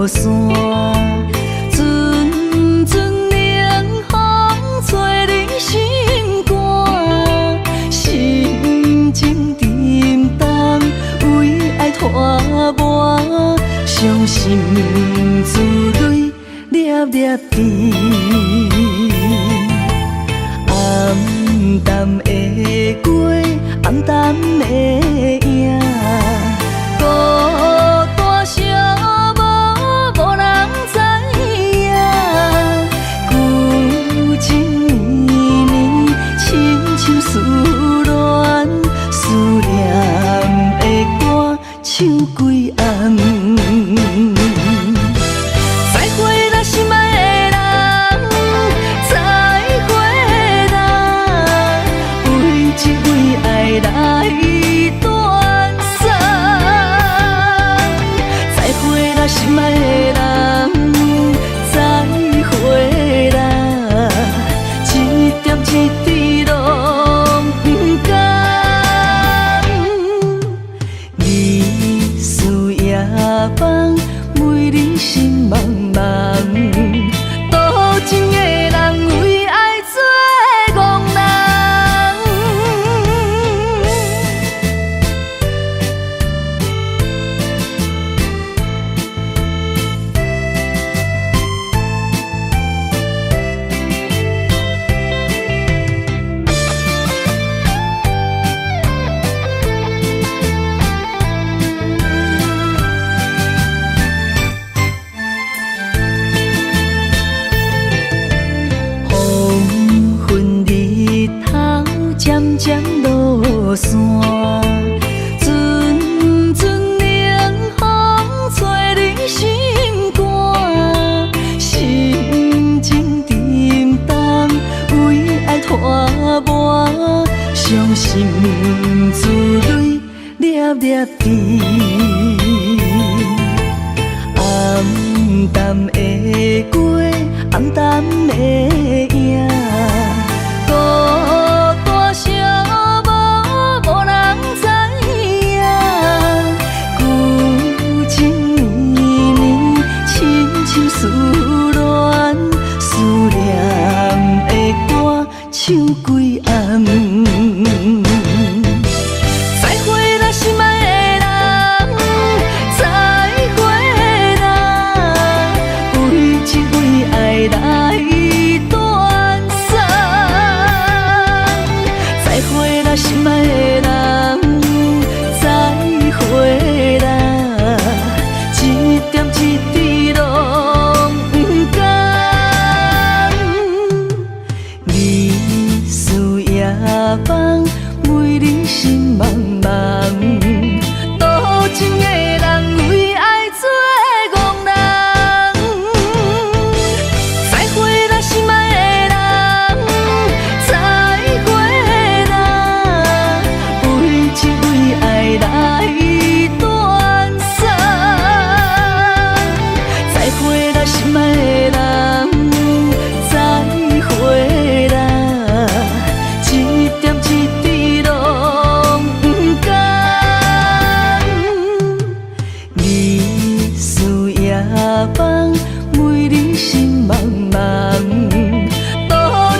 山，陣陣冷風吹恁心肝，心情沉重，為愛拖磨，傷心珠淚粒粒滴。暗淡的過，暗淡的影，孤單寂寞無人知影。舊情年年，深深思戀，思念的歌唱規暗。再會啦，心愛的人，再會啦，為一位愛來斷送。再會啦，心愛的人，再會啦，一點一滴攏毋甘。日思夜夢，為你心茫茫。多情的人為愛做戇人。黃昏日頭漸漸落山，陣陣冷風吹恁心肝，心情沉重，為愛拖磨，傷心珠淚粒粒滴。暗淡的過，暗淡的影，孤單寂寞無人知影。舊情年年，深深思戀，思念的歌唱規暗。再會啦，心愛的人，再會啦，為一位愛來斷送。再會啦，心愛的人，再會啦，一點一滴攏毋甘。日思夜夢，為你心茫茫。多情的人為愛做戇人。再會啦，心愛的人，再會啦，為一位愛來斷送。再會啦，心愛的人，再會啦，一點一滴攏毋甘。日思夜夢，為你心茫茫。多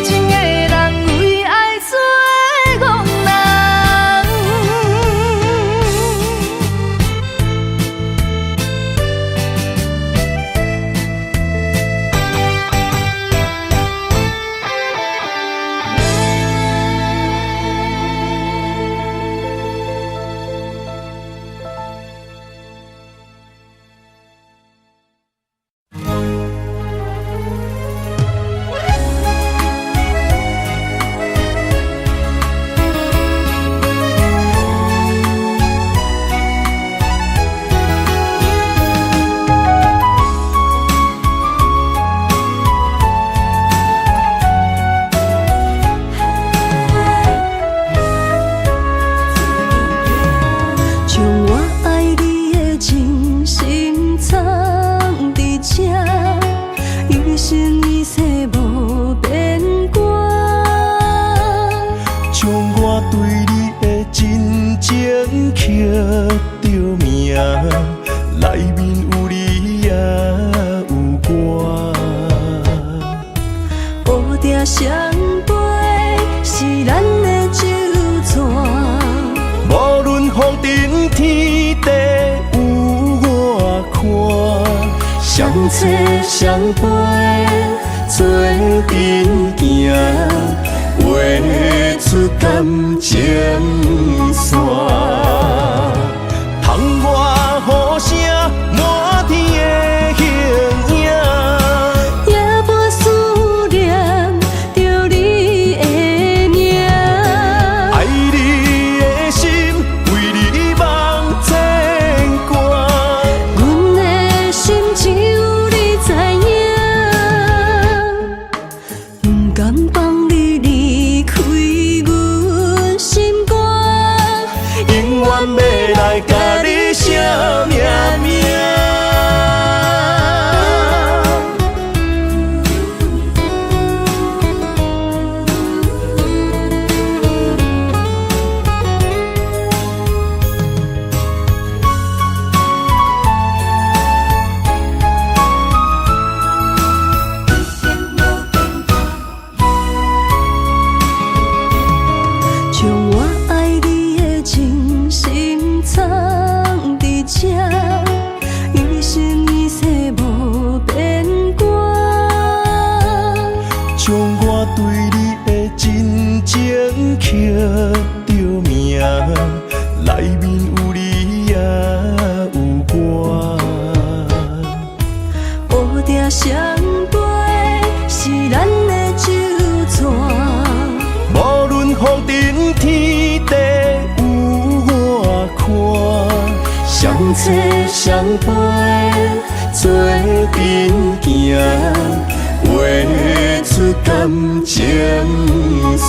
情的人為愛做戇人。將我愛你的真心藏佇這，一生一世無變卦。將我對你的真情刻著名，內面有你啊。相找相陪，做阵行，画出感情线。窗外雨声，满天的形影。也无思念著你的名。愛你的心，為你茫牽掛。阮的心只有你知影，毋甘放你離開阮心肝。永遠欲來共你寫命名。將我愛你的真心藏佇這，一生一世無變卦。將我對你的真情刻著名，內面有你也有我。烏蝶相飛是咱的酒泉。無論風塵天地有偌寬，相找相陪，做陣行，畫出感情線。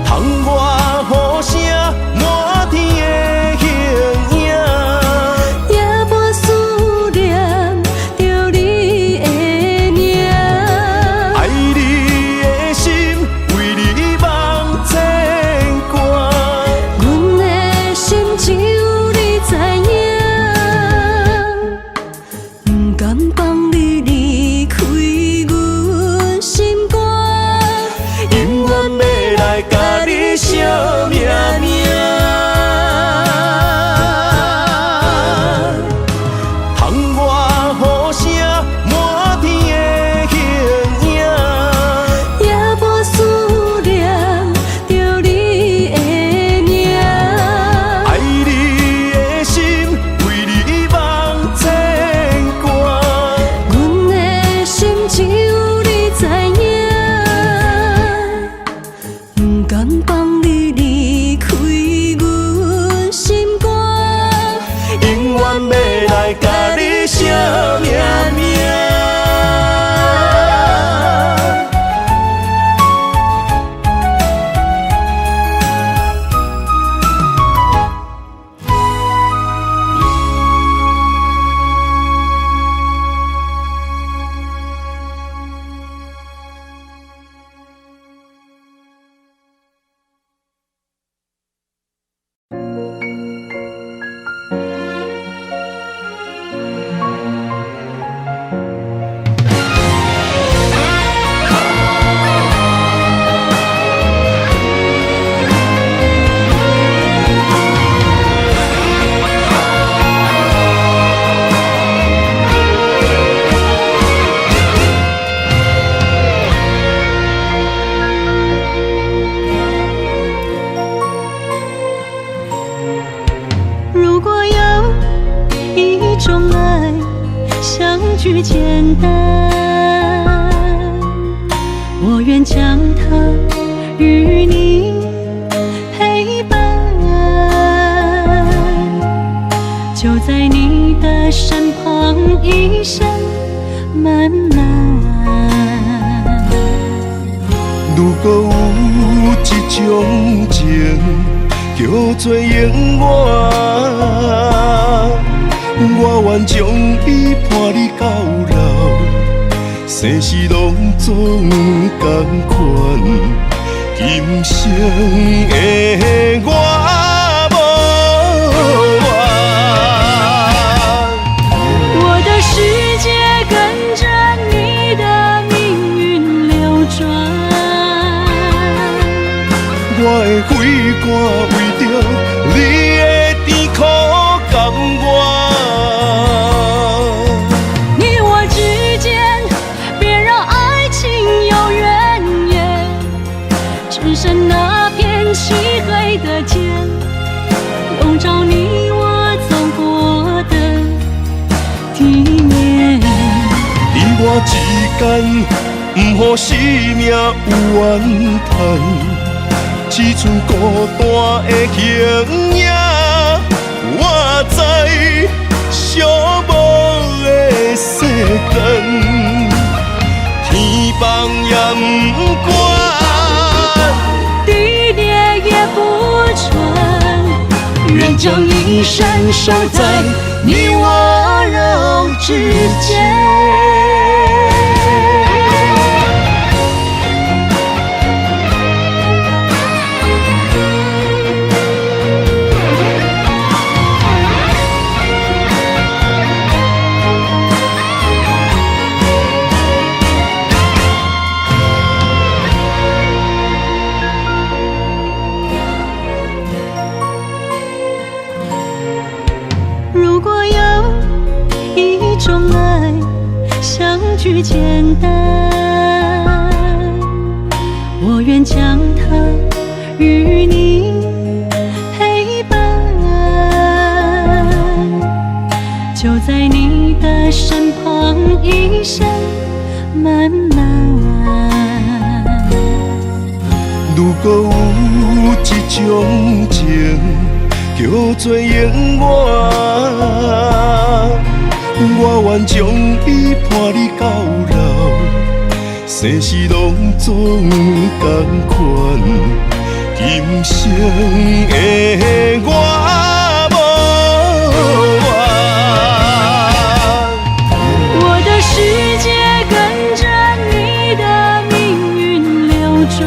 窗外雨聲，滿天的形影。也無思念著你的名。愛你的心，為你茫牽掛。阮的心只有你知影，毋甘放你離開阮心肝。永遠欲來共你寫命名。窗外雨聲，滿天的形影。也無思念著你的名。愛你的心，為你茫牽掛。阮的心只有你知影，毋甘放你離開阮心肝。永遠欲來共你寫命名。如果有一種愛，相聚簡單，我願將它與你陪伴，就在你的身旁，一生漫漫。如果有一種情，叫做永遠，我願將伊伴你到老，生死攏總仝款，今生的我無怨。我的世界跟着你的命運流轉，我的血汗為著你的甜苦甘願。體面。你我之間，毋予生命有怨嘆，只剩孤單的形影。我知寂寞的世間，天崩也毋管，地裂也不穿，願將一生守在你我肉之間。如果有一種愛，相聚簡單，我願將它與你陪伴，就在你的身旁，一生漫漫。如果有一種情，叫做永遠，我願將伊伴你到老，生死攏總仝款，今生的我無怨。我的世界跟着你的命運流轉，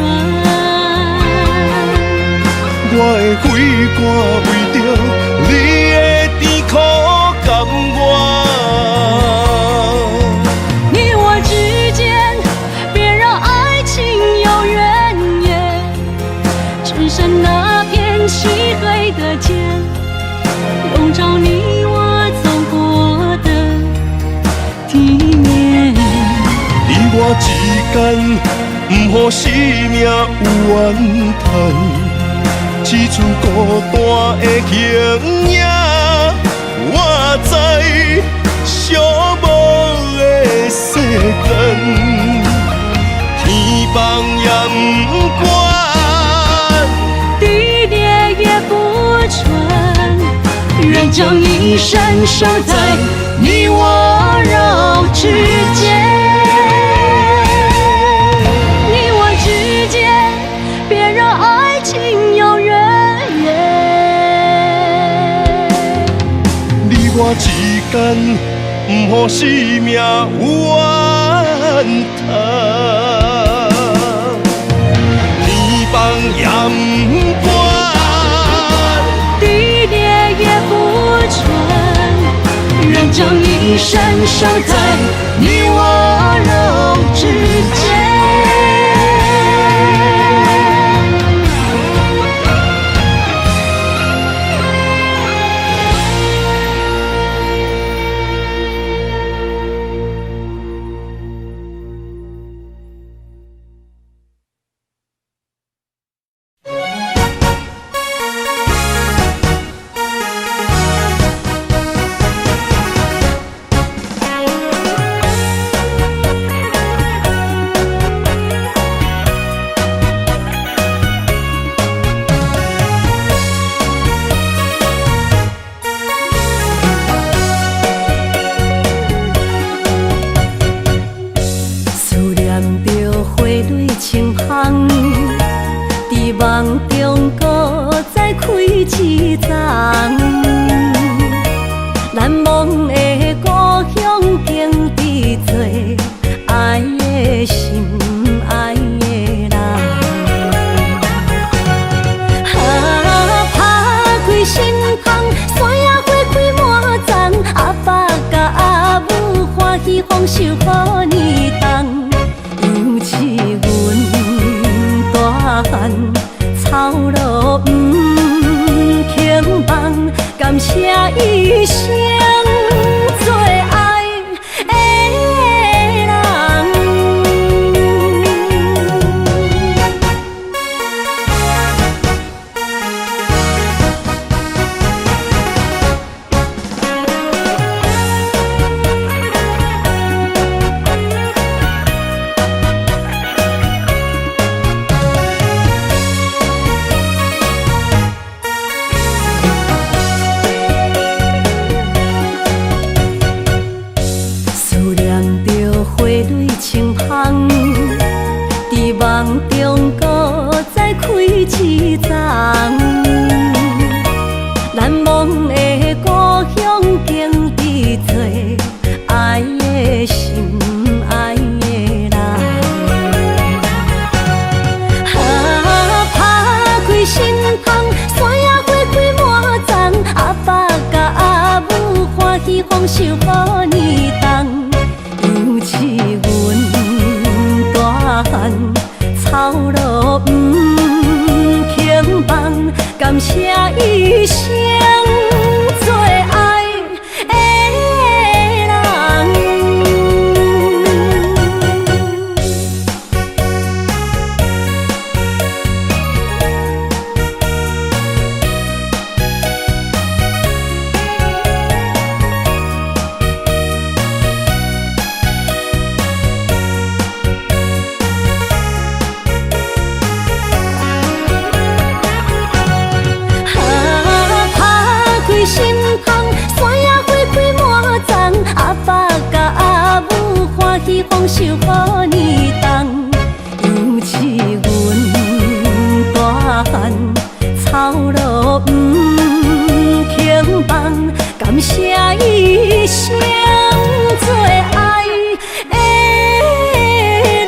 我的血汗為著你的甜苦甘願。你我之間，別讓愛情有怨言，只剩那片漆黑的街，籠罩你我走過的地面。你我之間，毋予生命有怨嘆，只剩孤單的形影。我知寂寞的世間，天崩也毋管，地裂也不穿，願將一生守在你我肉之間。你我之間，別讓愛情有怨言。你我之間，毋予生命有怨嘆，天崩也毋管，地裂也不穿，願將一生守在你我肉之間。思念著花蕊清芳，佇夢中閣再開一叢。難忘的故鄉景致多，愛的心，愛的人。啊，拍開心窗，山野花開滿叢，阿爸佮阿母歡喜豐收好年冬。尤其阮大漢，操勞毋肯放，感謝一生最愛的人。鬃。難忘的故鄉景致多，愛的心愛的人。啊，拍開心窗，山野花開滿叢，阿爸佮阿母歡喜豐收予年冬。尤其阮大漢，操勞毋肯放，感謝一生最愛的人。啊，拍開心窗，山野花開滿叢，阿爸佮阿母歡喜豐收予年冬。尤其阮大漢，操勞毋肯放，感謝一生最愛的人。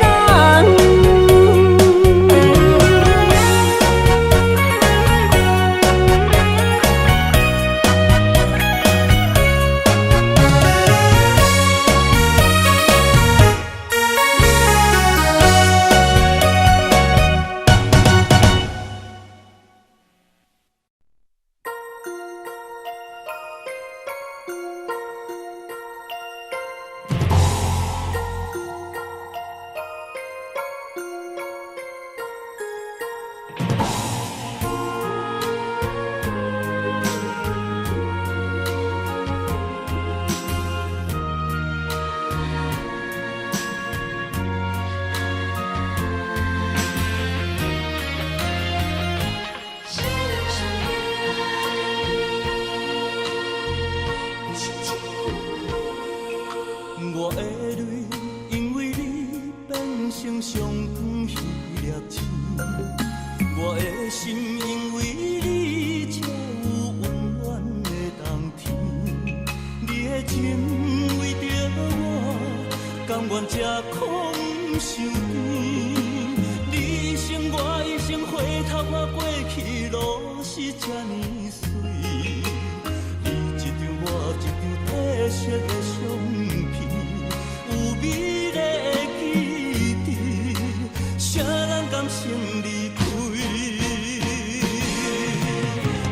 我的淚因為你變成上光彼粒星，我的心因為你才有溫暖的冬天。你的情為著我，甘願吃苦毋受甜。你一生我一生，回頭看過去，攏是這呢媠。你一張我一張褪色的相片，有美麗的記憶，誰人甘心離開？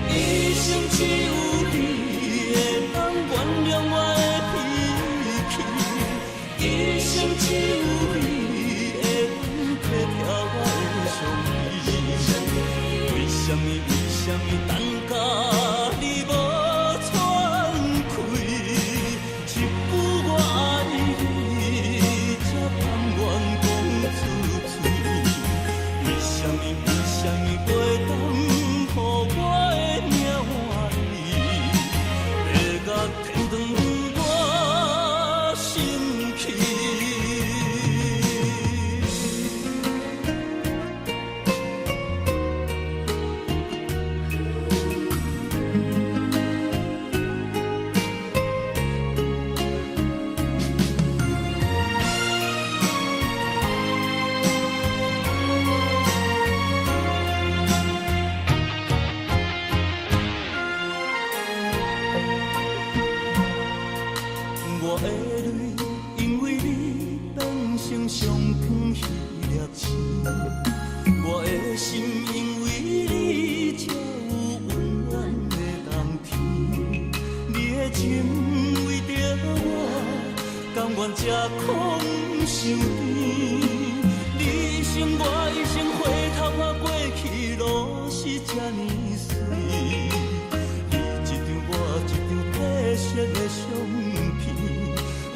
一生只有你會當原諒我的脾氣，一生只有你會當體貼我的傷悲。為什麼？為什麼等甲你無喘氣？一句我愛你，才甘願講出嘴。為什麼？為什麼袂當予我的命換你？地獄天堂我心去。我的淚因為你變成上光彼粒星，我的心因為你才有溫暖的冬天。你的情為著我，甘願吃苦毋受甜。你一生我一生，回頭看過去，攏是這呢媠。你一張我一張褪色的相片，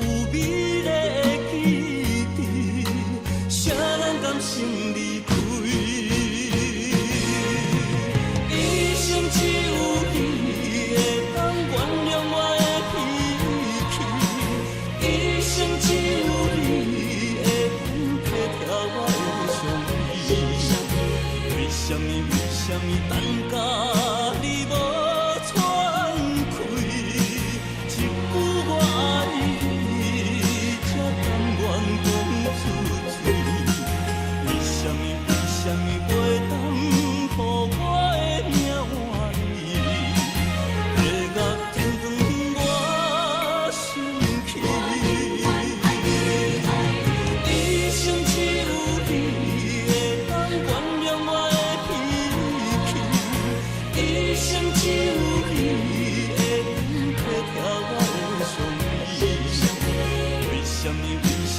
有美麗的記憶，誰人甘心離開？一生只有你會當原諒我的脾氣，一生只有你會當體貼我的傷悲。為什麼？為什麼等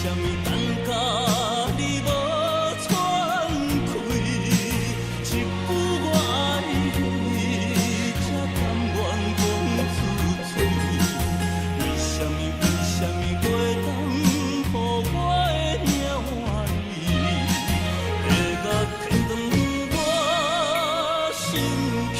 啥物等甲你無喘氣？一句我愛你，才甘願講出嘴。為啥物？為啥物袂當予我的命換你？會甲天長我心去。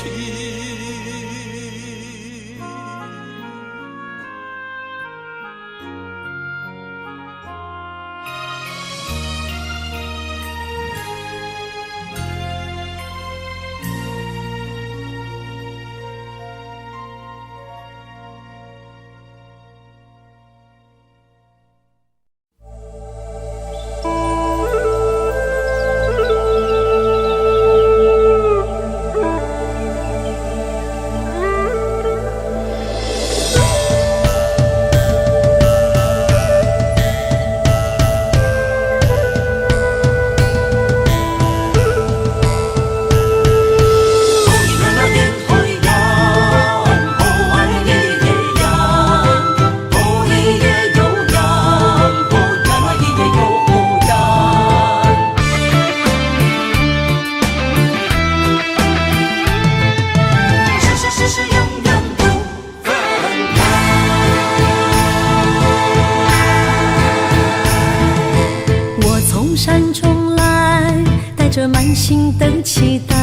我從山中來，帶著滿心的期待，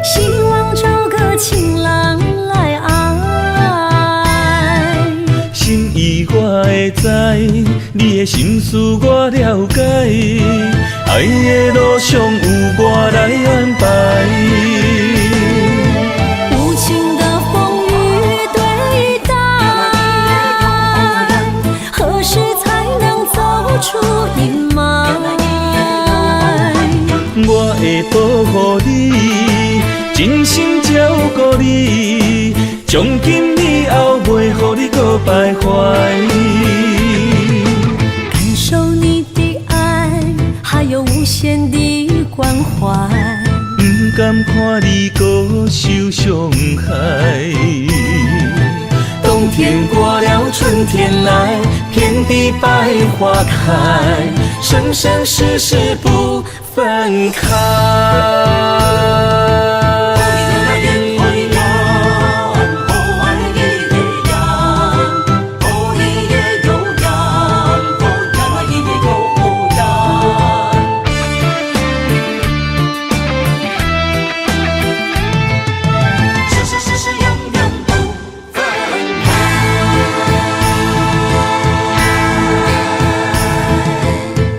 希望找個情郎來愛。心意我會知，你的心思我了解，愛的路上有我來安排。無情的風雨對待，何時才能走出陰霾？我會保護你，真心照顧你，從今以後袂予你閣徘徊。感受你的愛，還有無限的關懷。毋甘看你閣受傷害。冬天過了，春天來，遍地百花開，生生世世不分開。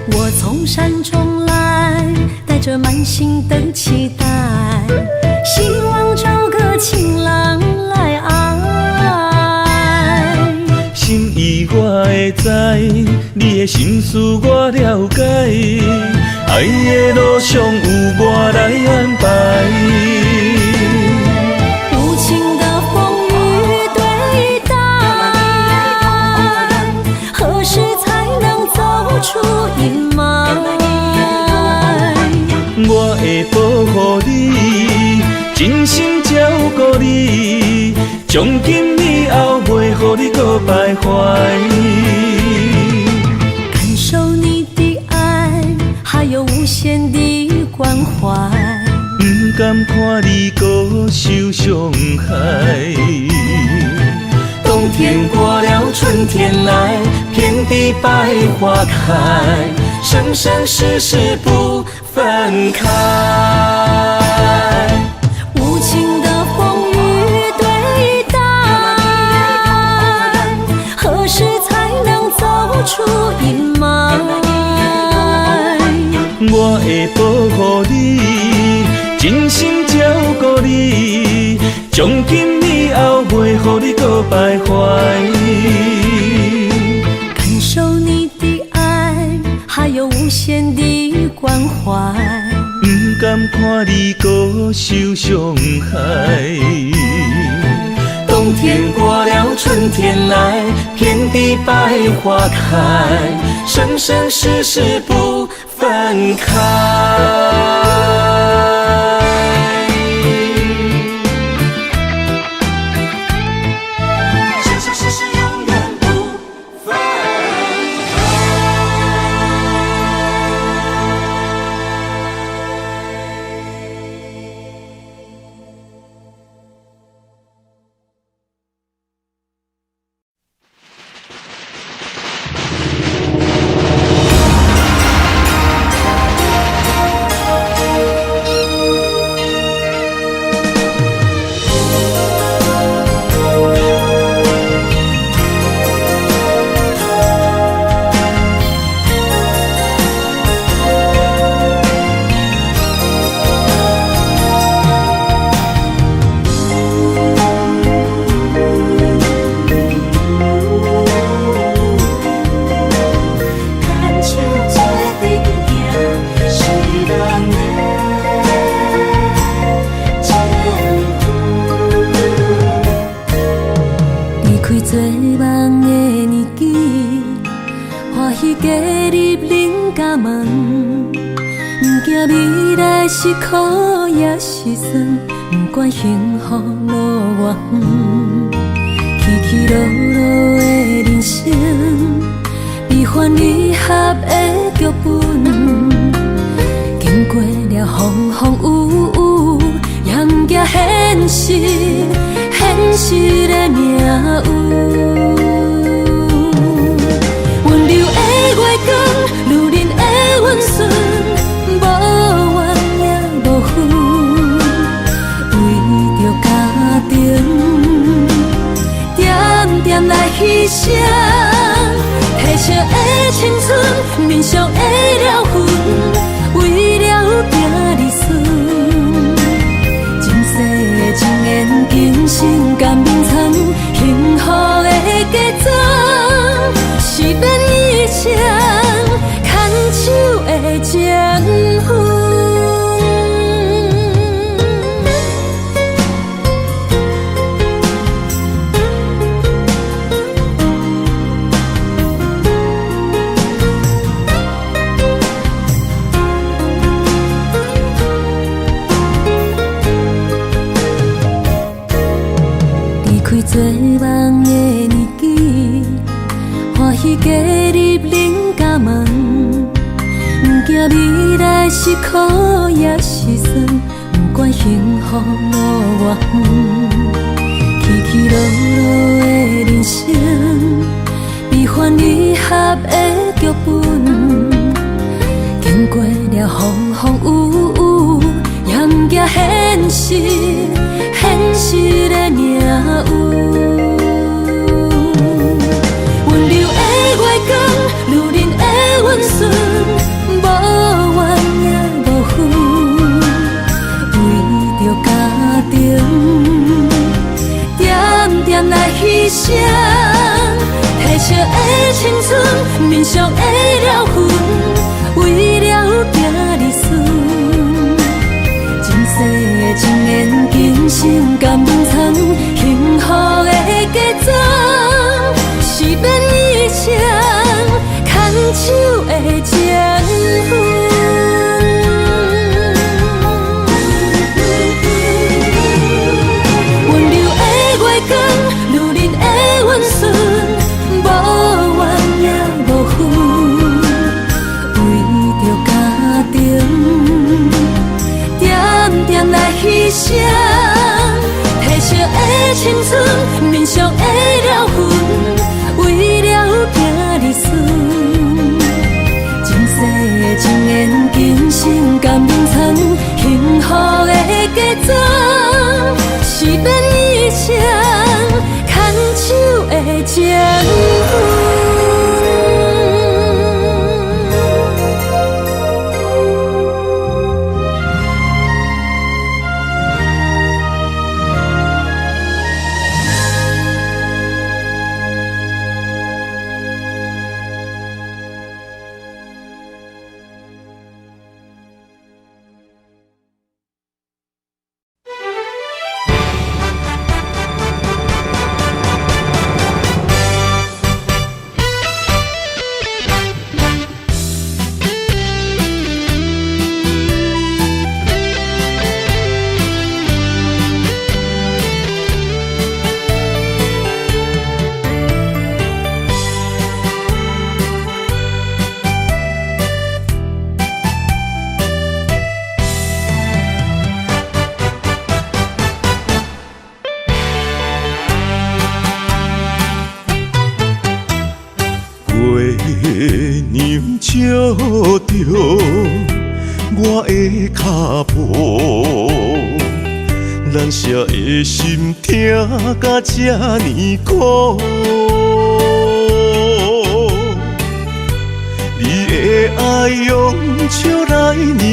我從山中來，帶著滿心的期待，希望找個情郎來愛。心意我會知，你的心思我了解，愛的路上有我來安排。無情的風雨對待，何時才能走出陰霾？我會保護你，真心照顧你，從今以後袂予你閣徘徊。感受你的愛，還有無限的關懷。毋甘看你閣受傷害。冬天過了，春天來，遍地百花開，生生世世不分開。無情的風雨對待，何時才能走出陰霾？我會保護你，真心照顧你，從今以後袂予你閣徘徊。感受你的愛，還有無限的關懷。毋甘看你閣受傷害。冬天過了，春天來，遍地百花開，生生世世不分開。生生世世永遠不分開。喜加入恁家门，毋惊未來是苦抑是酸，毋管幸福路偌遠，起起落落的人生，悲歡離合的劇本，經過了風風雨雨，也毋驚現實，現實的命運。溫柔的月光，女人的溫順，無怨也無恨，為著家庭，點點來犧牲，提升的青春，面上的療痕，為了囝兒孫，前世的情緣，今生甘眠藏，幸福的嫁妝，是免醫生牽手的情分。離開做夢的年紀，歡喜加入恁家門，毋驚未來是苦抑是酸，毋管幸福路偌遠，起起落落的人生，悲歡離合的劇本，經過了風風雨雨，也毋驚現實，現實的命運。溫柔的月光，女人的溫順，無怨也無恨，為著家庭，點點來犧牲，提升的青春，面上的療痕，為了囝兒孫，前世的情緣，今生甘眠藏，幸福的嫁妝，是免醫生牽手的情分。溫柔的月光，女人的溫順，無怨也無恨，為著家庭，點點來犧牲，提升的青春，面上的療痕，為了囝兒孫，前世的情緣，今生甘眠藏，幸福的嫁妝，是免醫生牽手的情分。月娘照著我的跤步，難捨的心疼甲這呢苦。你的愛用笑來讓，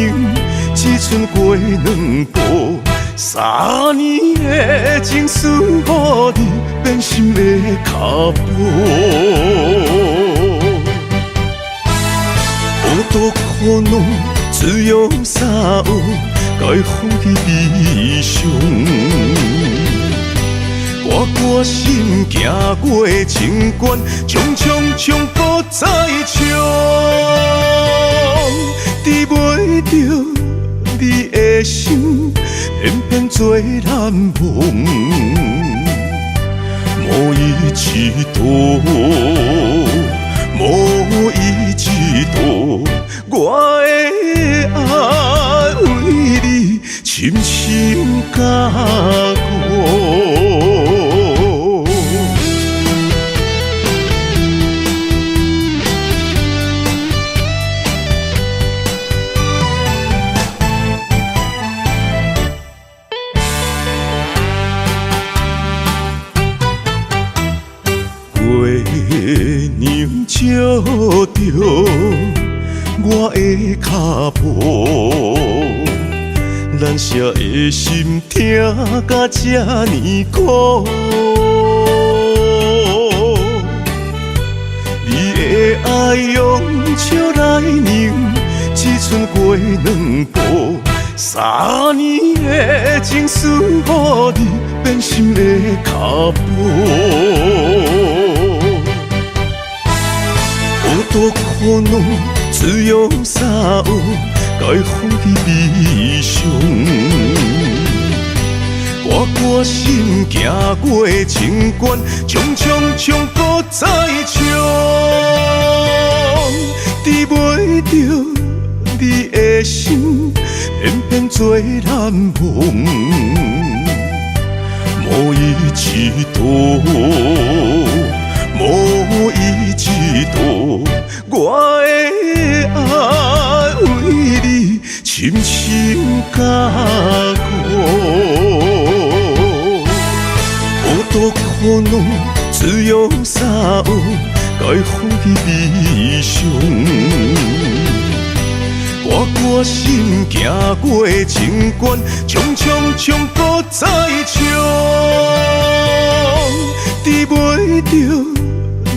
一寸過兩步，三年的情絲予你變心的跤步。男の強さを解放的悲傷，我決心行過情關，衝衝衝，閣再衝。做難忘。無一度，無一度，我的愛為你深深加固。月娘照著我的跤步，難捨的心疼甲這呢苦。你的愛用笑來凝，一寸過兩步，三年的情絲予你變心的腳步。有多可能只有三有解放的悲傷，我決心行過情關，衝衝衝，閣再衝，治袂著你的心，偏偏做難忘。無一度，無一度，我的愛為你深深加固。有多可能只有三有解放的悲傷，我決心行過情關，衝衝衝，閣再衝，治袂著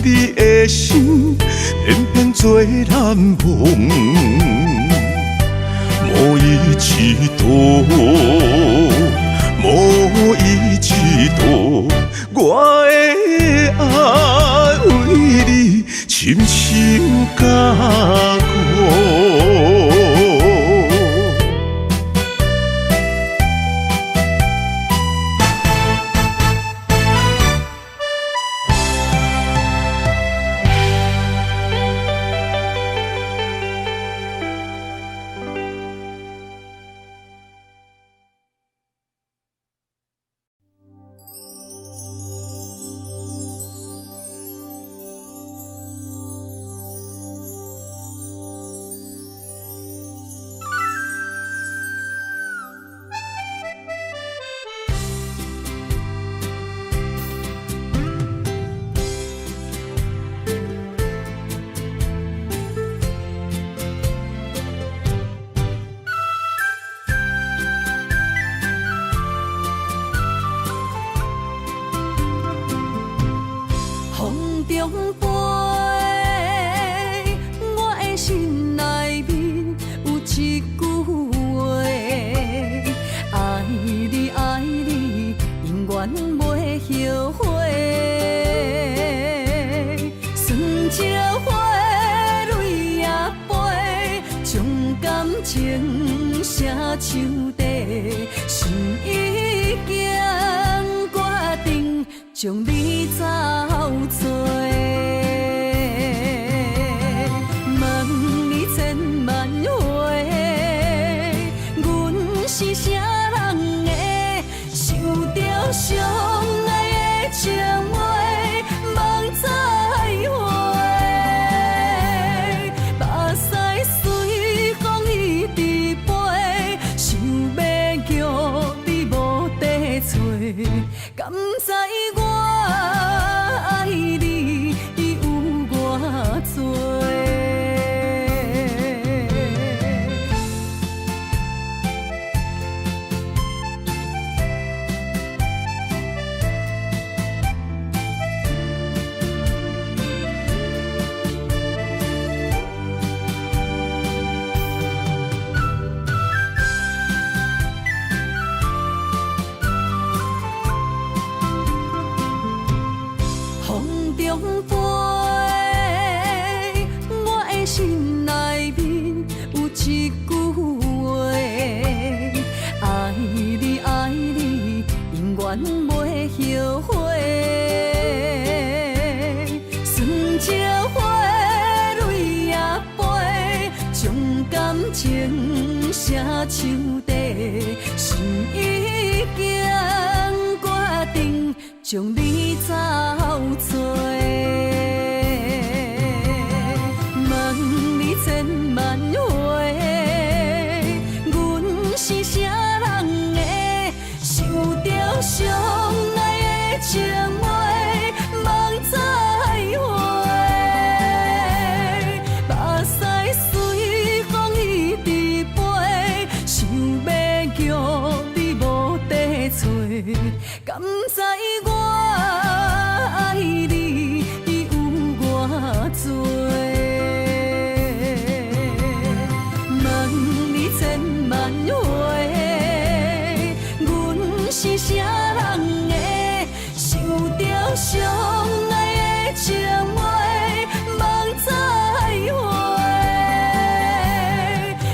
你的心，偏偏做難忘。無一度，無一度，我的愛為你深深加固。風中飛，我的心內面有一句話：愛你愛你，永遠袂後悔。酸石花，淚也飞，將感情寫树底，心已經決定將你走找。問你千萬回，阮是啥人的？想著相愛的情話，夢再回，目屎隨風一直飛，想欲叫你無得找，敢知我愛你有偌濟？風中飛，情寫手底，心已經決定將你走找。問你千萬回，阮是啥人的？想著相愛的情話，夢再回，目屎隨風一直飛，想欲叫你無得揣，敢知我愛你有偌濟？問你千萬回，阮是啥人的？想著相愛的情話，夢再回，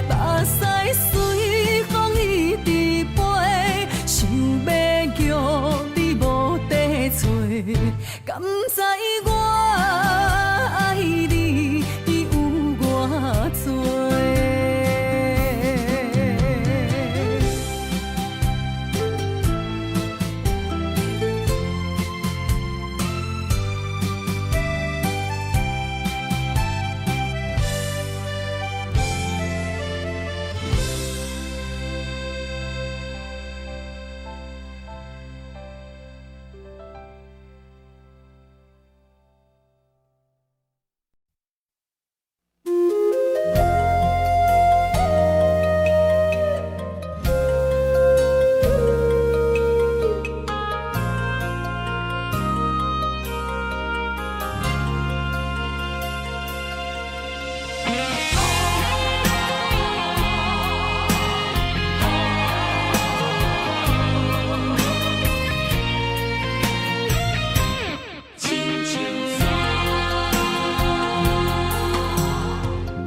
目屎隨風一直飛，想欲叫你無得揣，敢知我愛你有偌濟？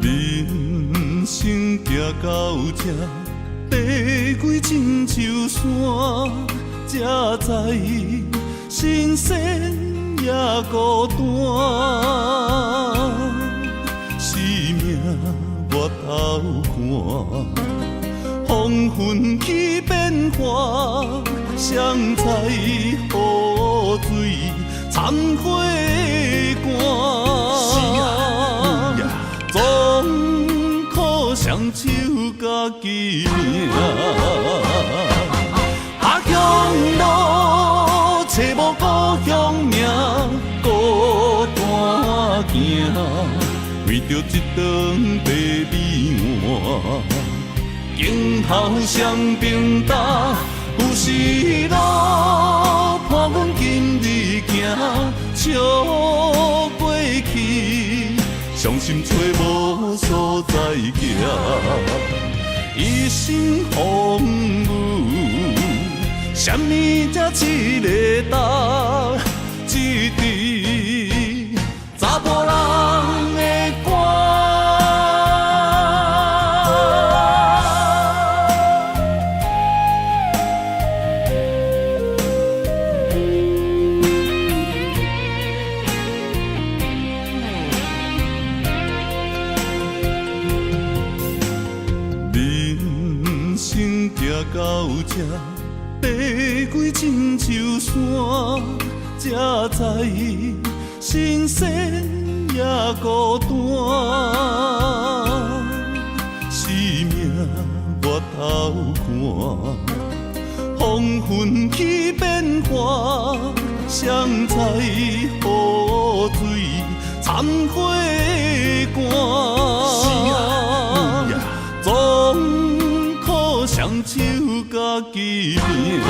人生行到這，地位親像山，才知神仙也孤單。生命我頭看，風雲起變化，誰知雨水摻火乾。總苦雙手家己命，下鄉路揣無故鄉名，孤單行，為著一頓白米碗，鏡頭雙平擔，有時路伴阮今日行，笑過去。傷心揣無所在行，一生風雨，啥物才一个担？一支查埔人的歌。人生行到這，地位親像山，才知神仙也孤單。生命我頭看，風雲起變化，誰知雨水摻火乾。總苦雙手家己命，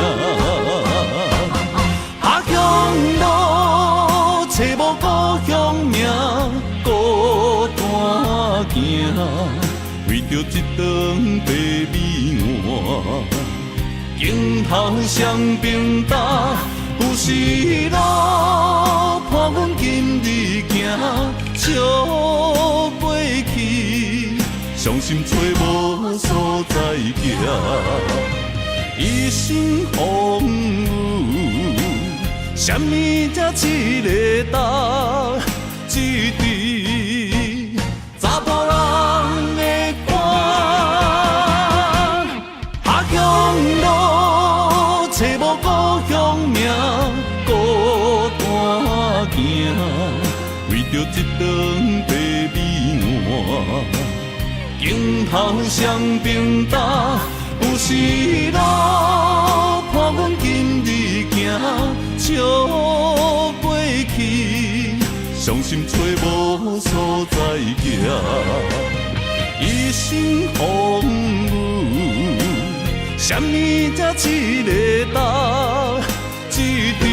下鄉路揣無故鄉名，孤單行，為著一頓白米碗，鏡頭雙平擔，有時路伴阮今日行，笑過去。傷心揣無所在行，一生風雨，啥物才一个担？一支查埔人的歌。鏡頭雙平擔，有時路伴阮今日行，笑過去，傷心揣無所在行，一生風雨，啥物才一个担？一支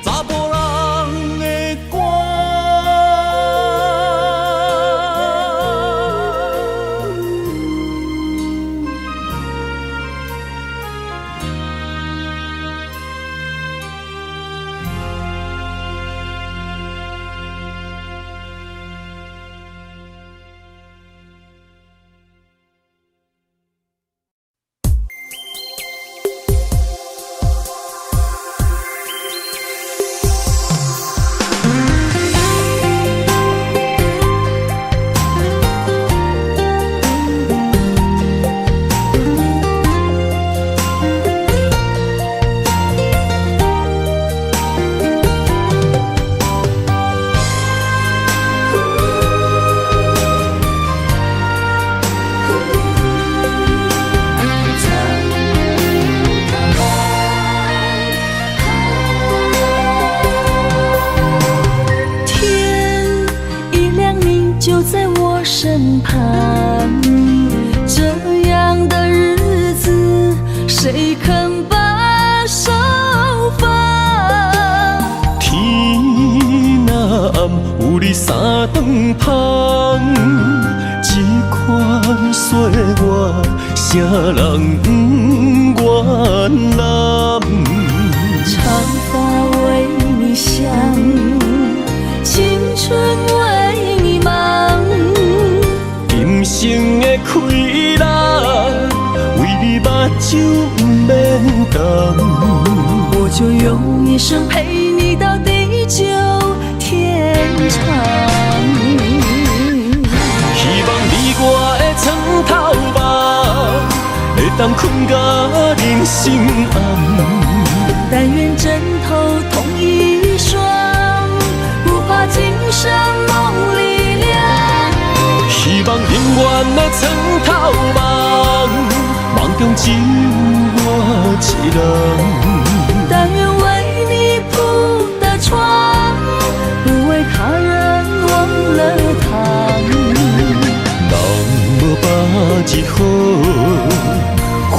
查埔人的歌。天一亮，你就在我身旁。這樣的日子，誰肯把手放？天若暗，有你三頓芳，這款歲月，啥人不願攬？長髮為你想，青春為你忙。今生的氣力，為你目睭毋免瞪。我就用一生陪你到地久天長。希望你我的床頭夢，會當睏到人生暗。但願枕頭同一雙，不怕今生夢裡涼。希望永遠的床頭夢，夢中只有我一人。但願為你鋪的床，不為他人忘了躺。人無百日好，花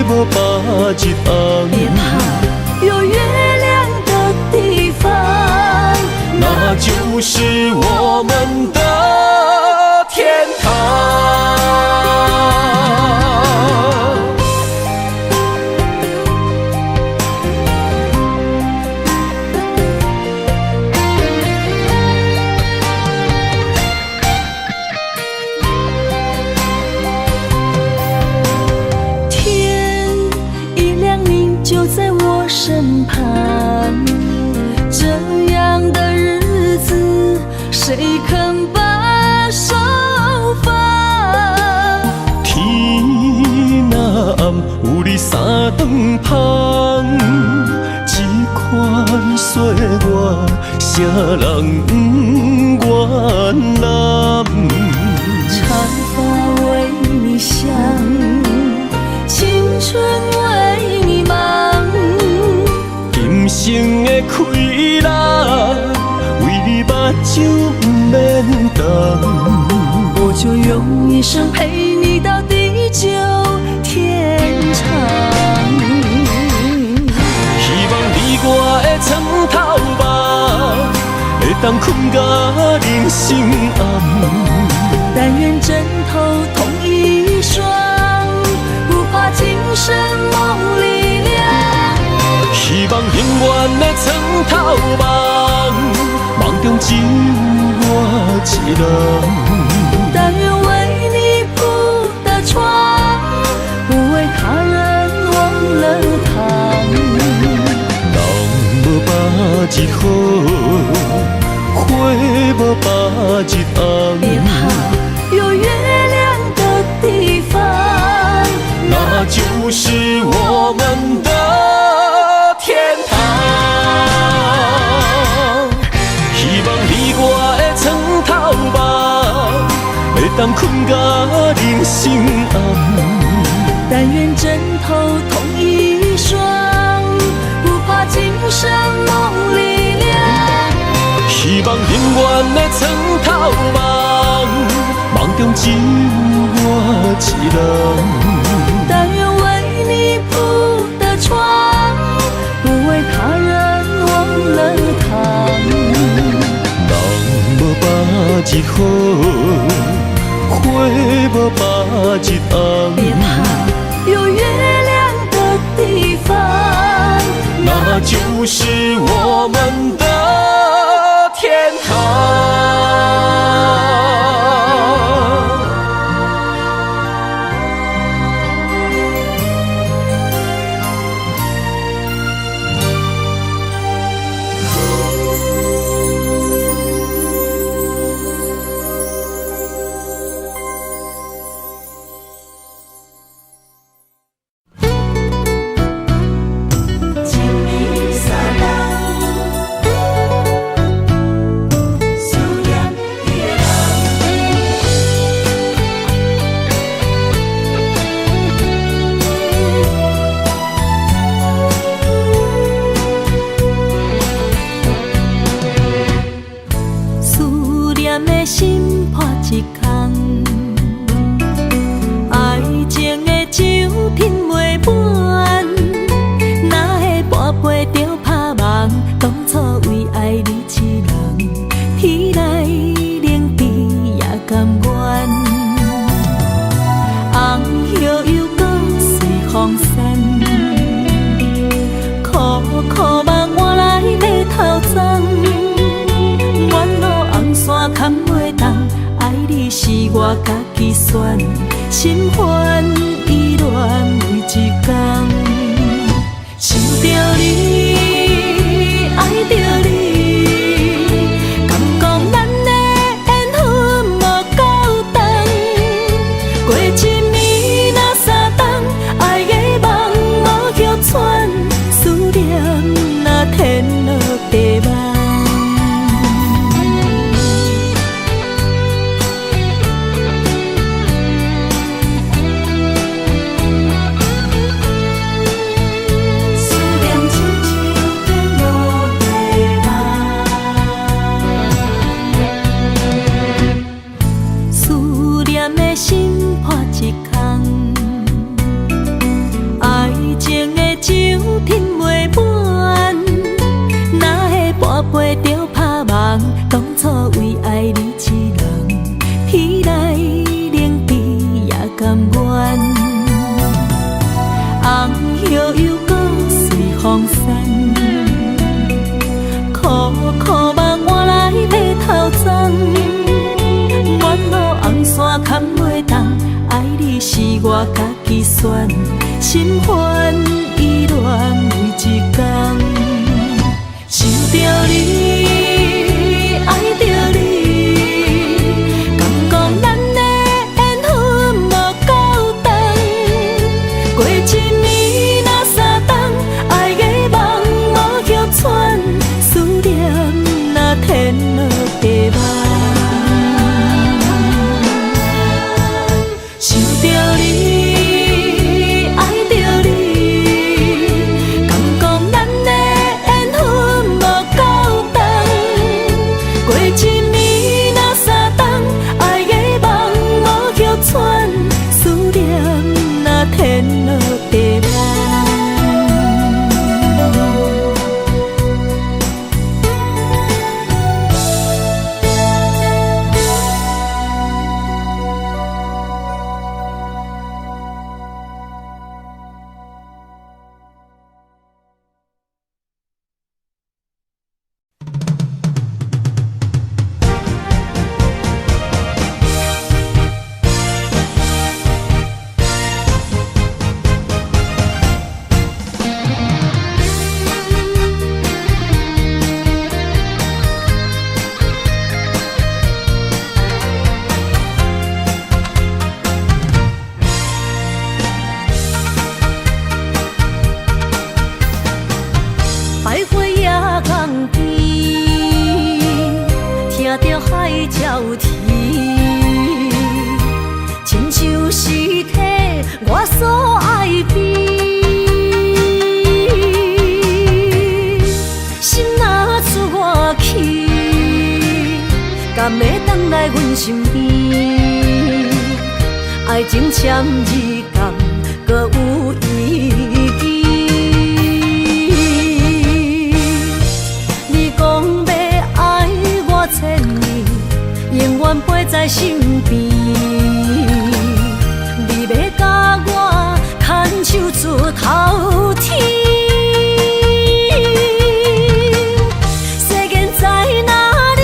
無百日紅。別怕，有月亮的地方，那就是我們的天堂。天一亮，你就在我身旁。這樣的日子，誰肯把手放？天若暗，有你三頓芳，這款歲月，啥人不願攬？長髮為你想，青春為你忙。今生的氣力，為你目睭毋免瞪。我就用一生陪你到地久天長。希望你我的床頭夢，會當睏到人生暗。但願枕頭同一雙，不怕今生夢裡涼。希望永遠的床頭夢，夢中只有我一人。但願為你鋪的床，不為他人忘了躺。人無百日好，花無百日紅。別怕，有月亮的地方，那就是我們的天堂。希望你我的床頭夢，當睏甲人生暗。但願枕頭同一雙，不怕今生夢裡涼。希望永遠的床頭夢，夢中只有我一人。但願為你鋪的床，不為他人忘了躺。人無百日好，花無百日紅。別怕，有月亮的地方，那就是我們的天堂。一暝三冬，思念你的人。思念的心破一空，愛情的酒品袂滿，哪會半杯就拍夢？當初為愛你一人，天來冷甜也甘願。紅葉又閣隨風散，苦苦夢換來白頭鬃。沿路紅線牽袂動，愛你是我家己選，心煩意亂每一工。想著你，愛著你，感覺咱的緣分無夠長。過一暝若三冬，愛的夢無歇喘，思念若天落地夢。思念親像天落地夢。思念的心破一空，愛情的酒品袂滿，哪會半杯就拍夢？當初為愛你一人，天來冷甜也甘願。紅葉又閣隨風散，苦苦夢換來白頭鬃。沿路紅線牽袂動，愛你是我家己選，心煩意亂每一工。想著你，愛著你，感覺咱的緣分無夠長。過一暝若三冬，愛的夢無歇喘，思念若天落地夢。想著你，愛著你，感覺咱的緣分無夠長。過一暝若三冬，愛的夢無歇喘，思念若天落地夢。百花野江邊，聽著海鳥啼，親像是替我所愛悲。心若出我去，敢會轉來阮身邊？愛情簽字敢閣有意義？你講欲愛我千年，永遠陪在身邊。你欲共我牽手出頭天。世間在哪裡？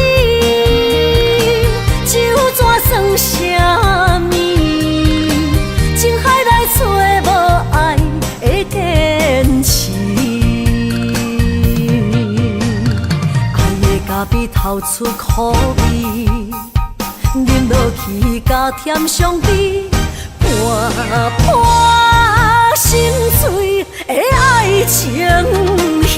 酒怎算啥物？情海內找無愛的堅持。愛的咖啡透出苦味，啉落去加添傷悲，半破心碎的愛情戲。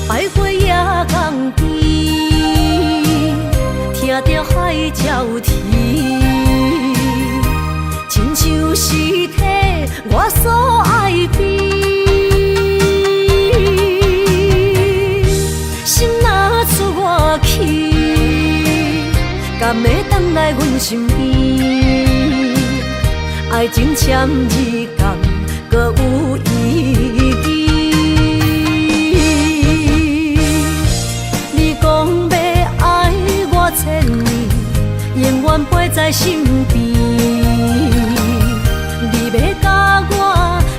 百花野江邊，聽著海鳥啼，親像是替我所愛悲。心若出我去，敢會轉來阮身邊？愛情簽字敢閣有意義？你講欲愛我千年，永遠陪在身邊。你欲共我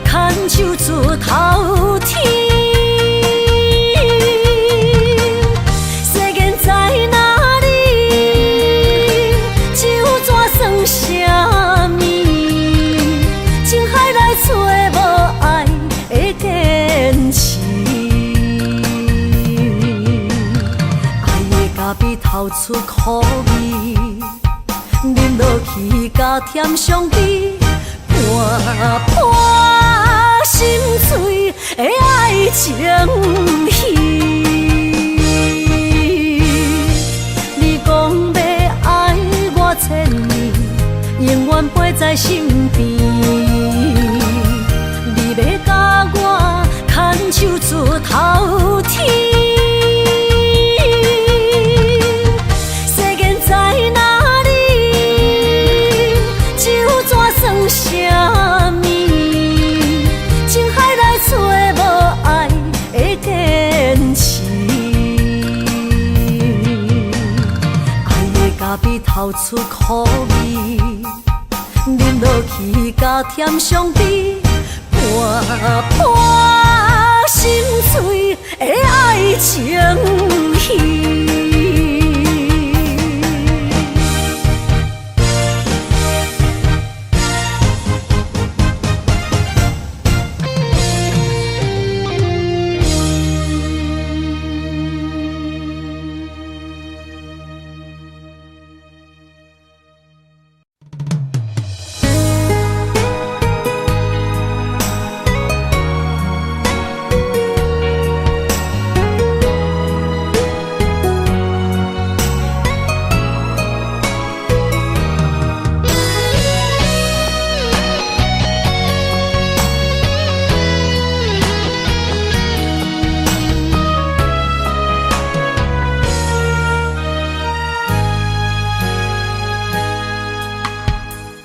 牽手出頭天。世間在哪裡？酒怎算啥物？情海內找無愛的堅持。愛的咖啡透出苦味，啉落去加添傷悲，半破心碎的愛情戲。你講欲愛我千年，永遠陪在身邊。你欲共我牽手出頭天。世間在哪裡？酒怎算啥物？情海內找無愛的堅持。愛的咖啡透出苦味，啉落去加添傷悲，半破心碎的愛情戲。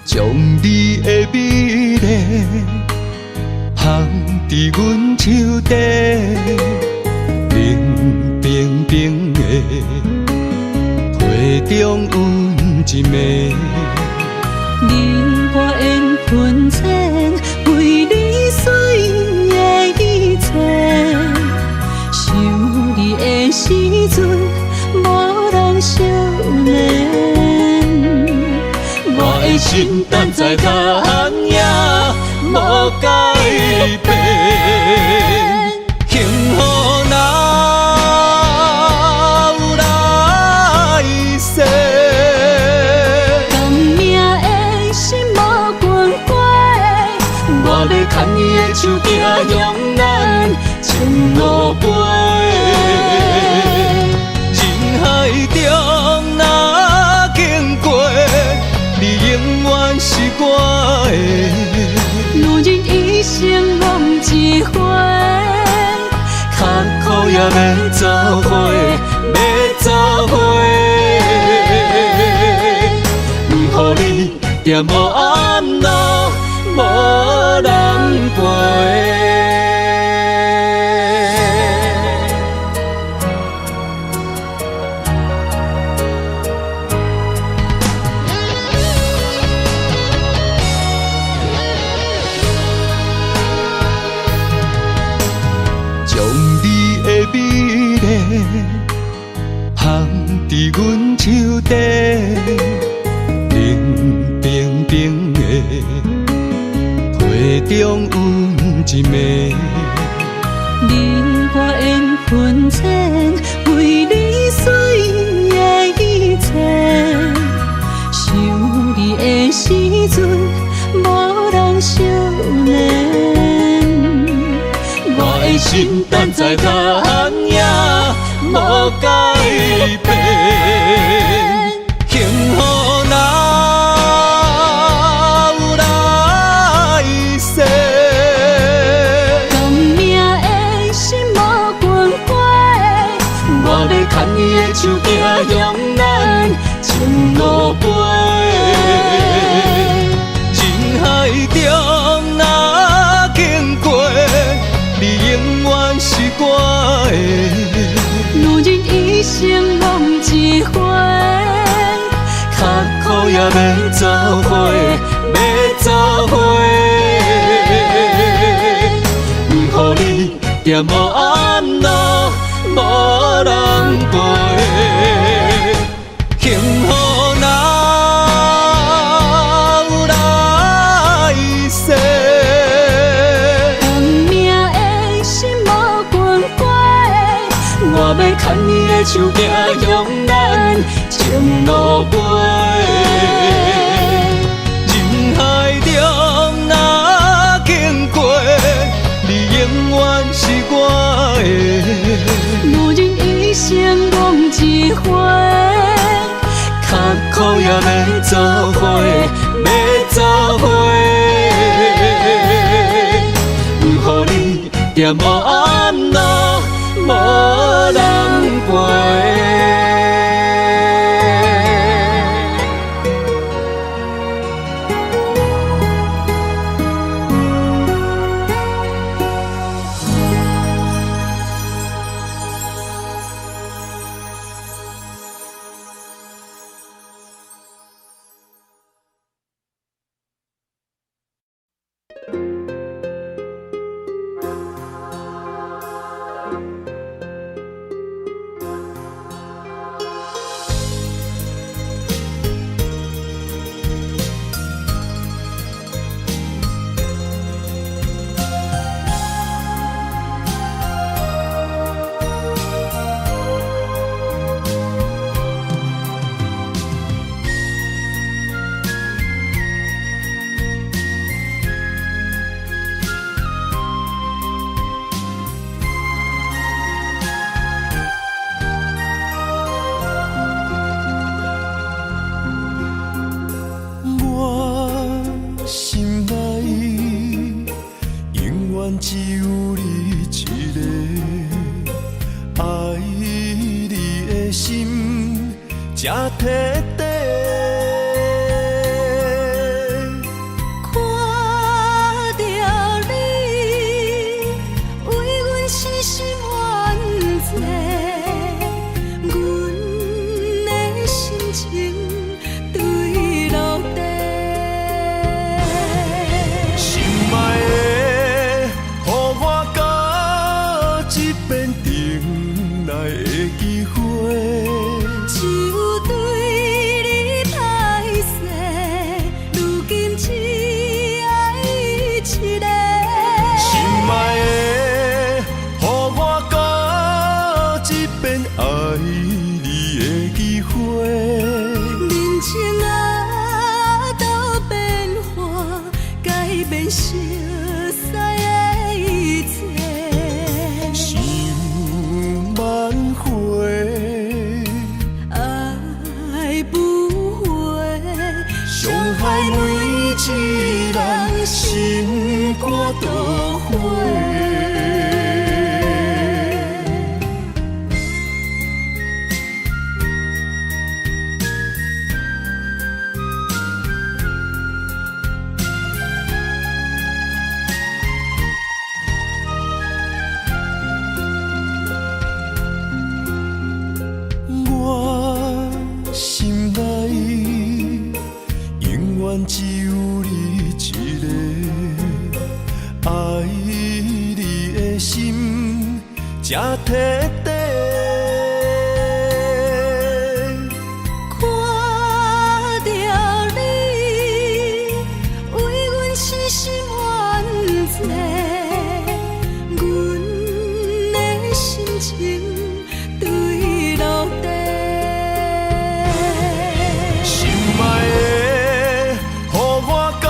將你的美麗放佇阮手底，冷冰冰的，皮中温一暝。你我緣分淺，為你水的一切，想你的時陣，無人相連。我的心等在人影無改變，幸福若有來世，手行向咱情路飞。人海中若经過，你永遠是我的。女人一生戇一回，較苦也欲做伙，欲做伙。毋予你踮無暗路，無人陪。將你的美麗放佇阮手底，冷冰冰的皮中阮一暝。你我緣分淺，為你水的一切，想你的時陣，無人相連。我的心等在人影無改變，幸福若有來世，共命的心無分開。我欲牽伊的手行向咱情路飛。人海中若經過，你永遠是我的。女人一生戇一回，較苦也欲做伙，欲做伙。毋予你踮無暗路，無人陪。幸福若有來世，共命的心無分開。我欲牽伊的手行向咱情路飛。人海中若經過，你永遠是我的。女人一生戇一回，較苦也欲做伙，欲做伙。毋予你踮無暗路，無人陪。我心內永遠只有你一个，愛你的心這徹底。看著你為阮死心怨債，阮的心情對落地。心愛的，予我閣一遍轉來的機會。只有對你歹勢，如今只愛伊一个。心愛的，予我閣一遍愛你的機會。人情啊，都變化，改變熟似的肝倒火。我心內永遠只有你一个，愛你的心才徹底。看著你為阮死心冤債，阮的心情對落地。心愛的，予我甲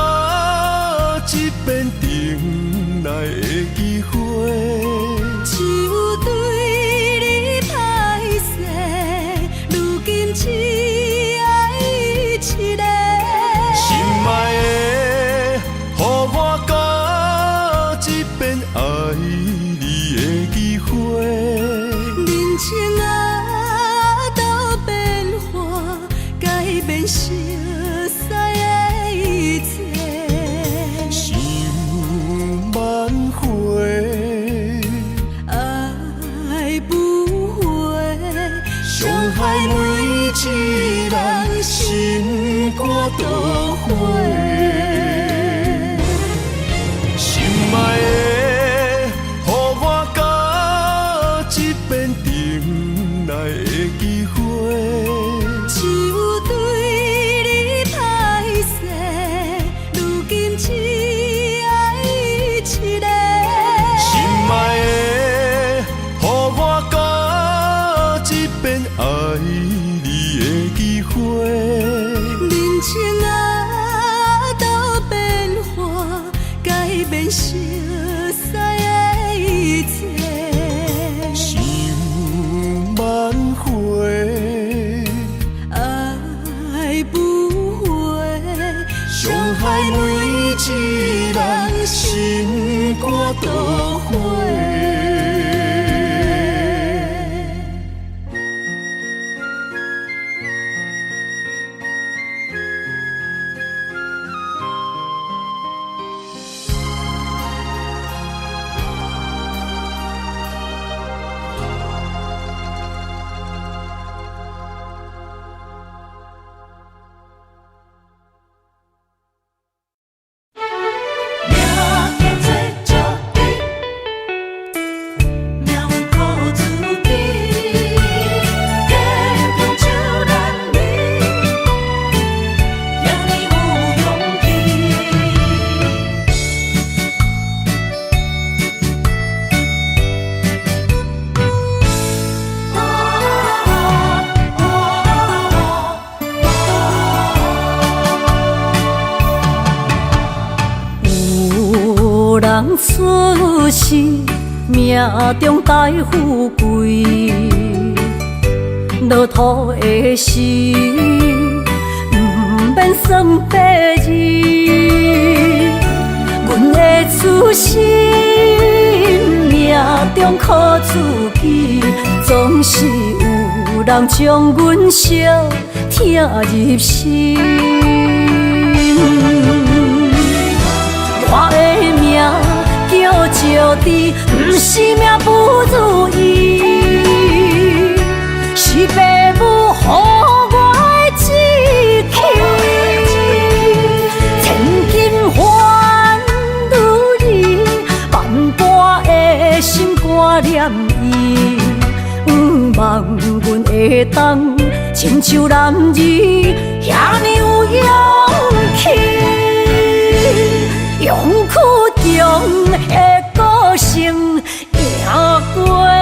這遍轉來的機會。只有對你歹勢，如今只愛伊一个。心愛的，予我甲這遍愛你的機會。人情啊，都變化，改變熟似的一切。想萬回，愛不回，傷害每一人心肝倒火。心愛的，予我甲這遍轉來的機會。只有對你歹勢，如今只愛伊一个。心愛的，予我甲這遍愛你的機會。人情啊，都變化，改變熟似的一切。想萬回，愛不回，傷害每一人心肝倒火。命做石猪，命运靠自己，天空就咱你，让你有勇氣。有人出世，命中帶富貴，落土的時，毋免算八字。阮的出身，命中靠自己，總是有人將阮相疼入心。我的命叫石豬，毋是命不如意，是爸母予我的志氣。千金煩女兒，萬般的心肝念伊，毋望阮會當親像男兒遐爾有勇氣。勇氣中的個性贏過淚。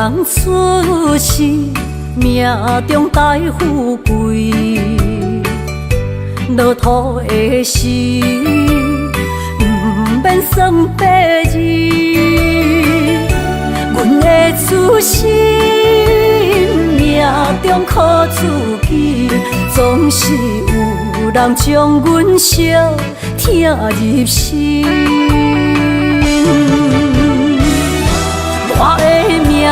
人出世，命中帶富貴，落土的時，毋免算八字。阮的出身，命中苦自己，總是有人將阮相疼入心。我的命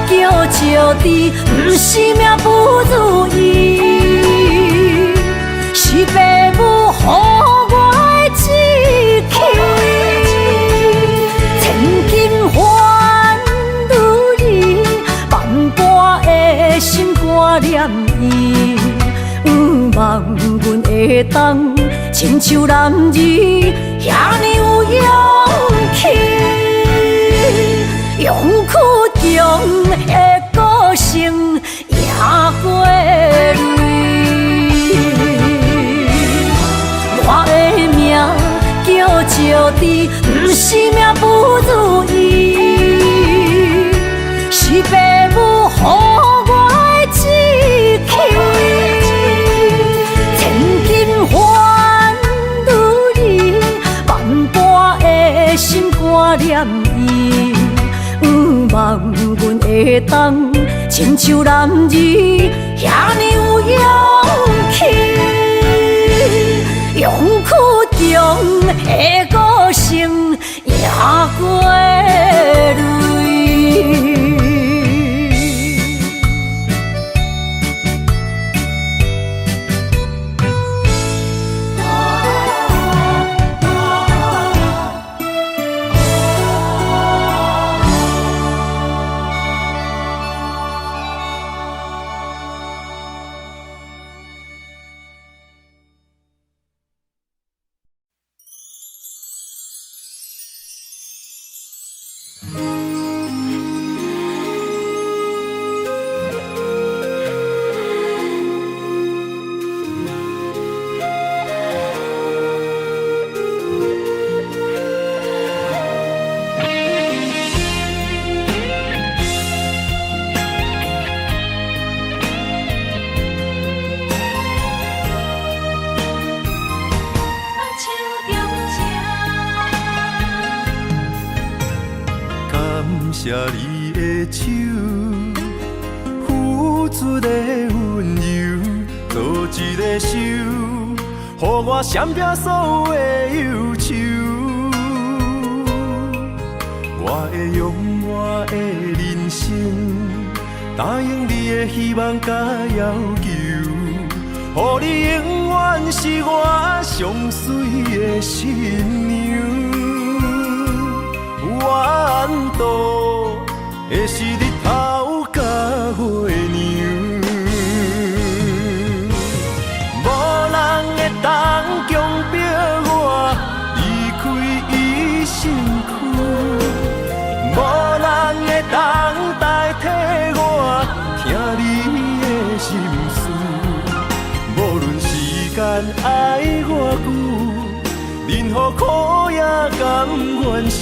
叫石智，毋是命不如意，是爸母予我的志氣。千金還女兒，萬般的心肝念伊，向望阮會當親像男兒，遐爾有勇氣。勇氣強的個性贏過淚。我的命叫石智，毋是命不如意，是爸母予我的志氣。千金還女兒，萬般的心肝念伊。向望阮會當親像男兒，遐爾有勇氣。勇氣強的個性贏過淚。感謝你的手，付出的溫柔，做一个手，予我閃避所有的憂愁。我會用我的人生，答應你的希望佮要求，予你永遠是我上媠的新娘。怨度的是日頭佮月娘，無人會當強迫我離開伊身軀，無人會當代替我聽你的心事。無論時間愛偌久，任何苦也甘願受。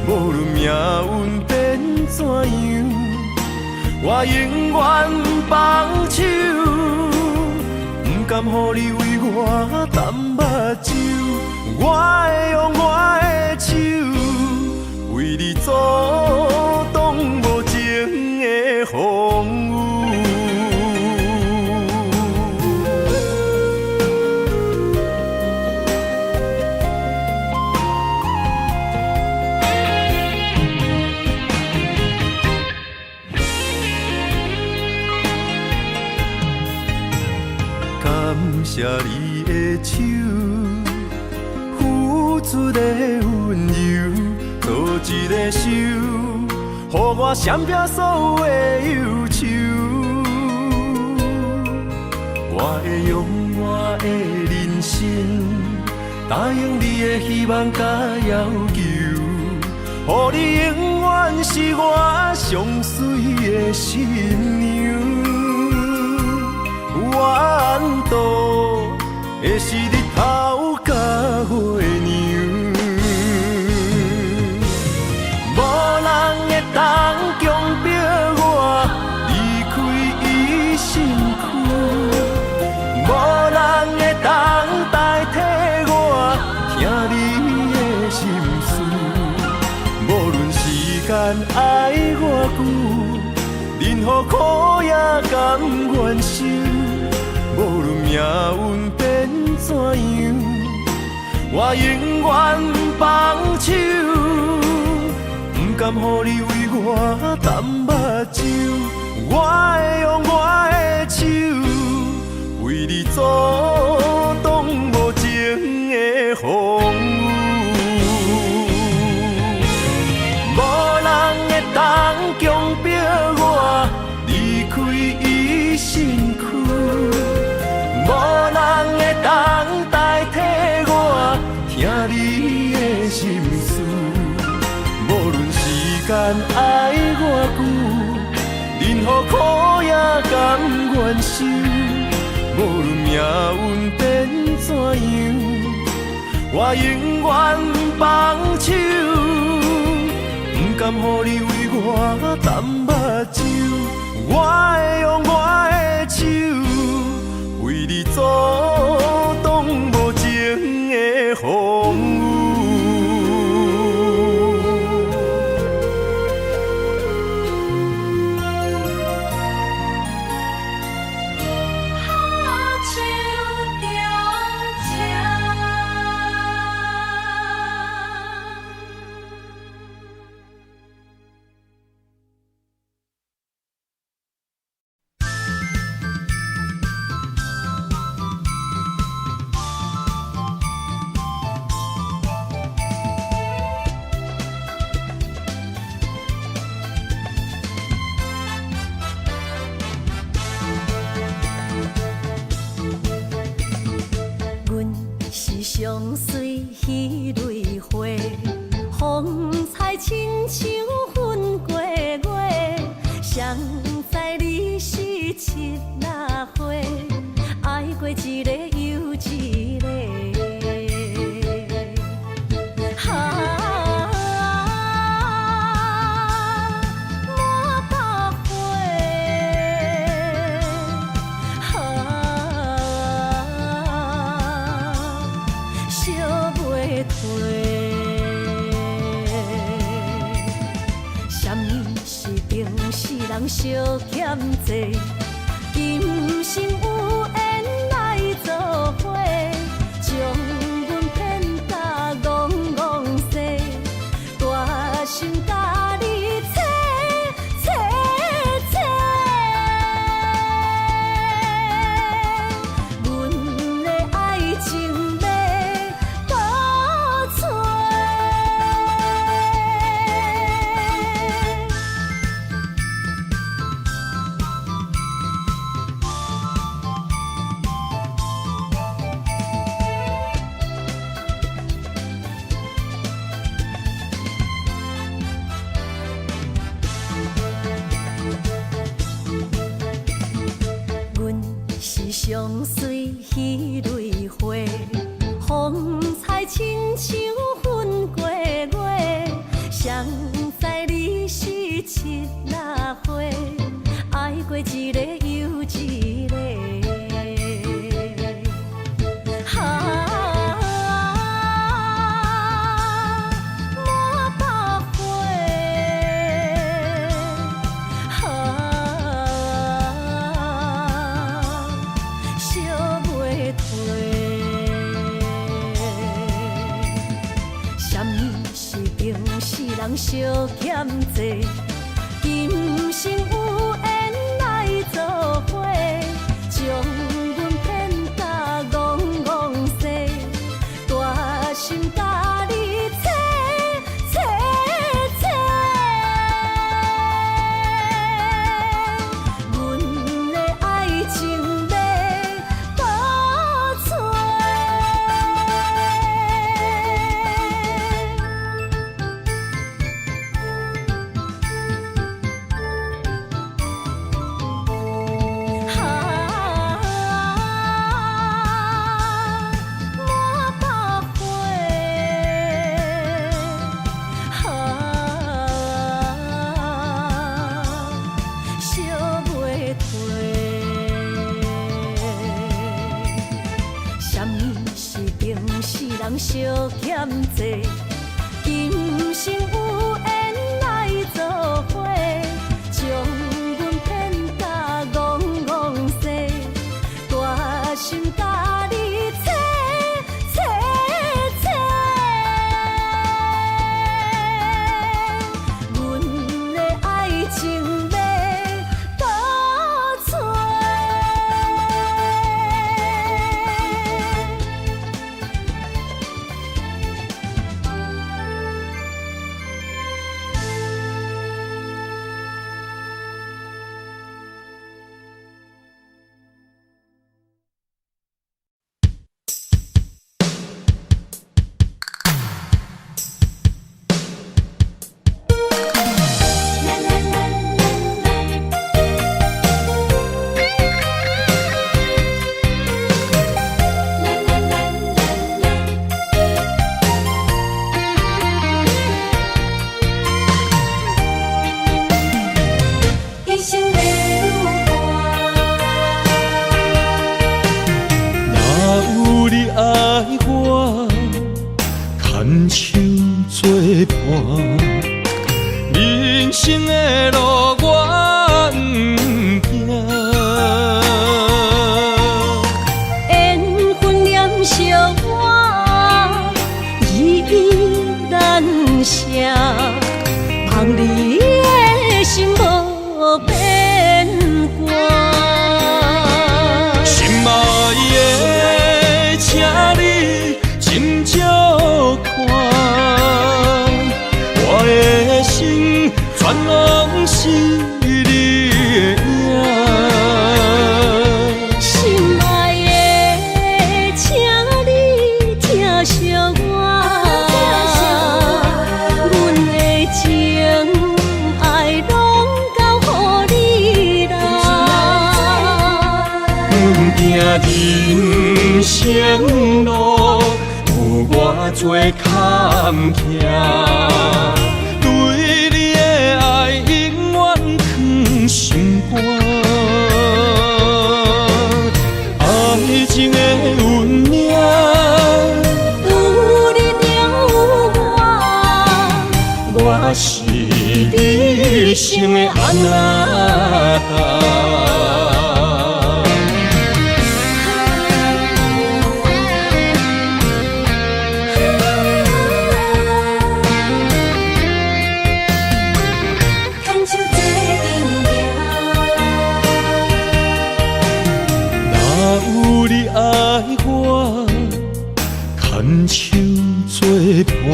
無論命運變怎樣，我永遠不放手，不甘予你為我澹目睭，我會用我的手，為你阻擋無情的風雨。感謝你的手，付出的溫柔，做一个手，予我閃避所有的憂愁。我會用我的人生，答應你的希望佮要求，予你永遠是我上媠的新娘。怨度的是日頭佮月娘，無人會當強迫間愛偌久，任何苦也甘願受。無論命運變怎樣，我永遠放手，不甘予你為我澹目睭，我會用我的手，為你阻擋無情的風雨。無人會當強迫我離開伊身軀，無人會當代替我聽你的心事。無論時間愛偌久，任何苦也甘願受。無論命運變怎樣，我永遠放手，不甘予你為我澹目睭，我會用我的手，為你阻擋無情的風雨。黑手中情。阮是上水彼蕊花，風采親像粉過月。誰知你是七仔花，愛過一个又一个。啊，满腹花，啊，烧袂褪。啥物是情死人相欠债？今生有緣來做伙，將阮騙甲戇戇西，大心共你切切切。阮的愛情欲倒揣。阮是上水彼蕊花，風采親像粉過月。誰知你是七仔花，愛過一個又一個。啊，滿腹花，啊，燒袂褪。啥物是情死人相欠債？今生有緣來做伙，將阮騙甲戇戇西，大心共你切切切。阮的愛情欲倒揣。啊，滿腹花，啊，燒袂褪。啥物是情死人相欠債？今生有緣來做人生的路我毋惊。緣分念惜我，依依難捨，望你的心無變卦。心愛的，請你斟酌看，我的心全攏是你的影。心愛的，請你疼惜我，阮的情愛攏交予你啦。毋驚人生路有偌濟坎坷，對你的愛永遠藏心肝。愛情的運命，有你就有我，我是你一生的阿那達。牽手做陣行。若有你愛我，牽手做伴，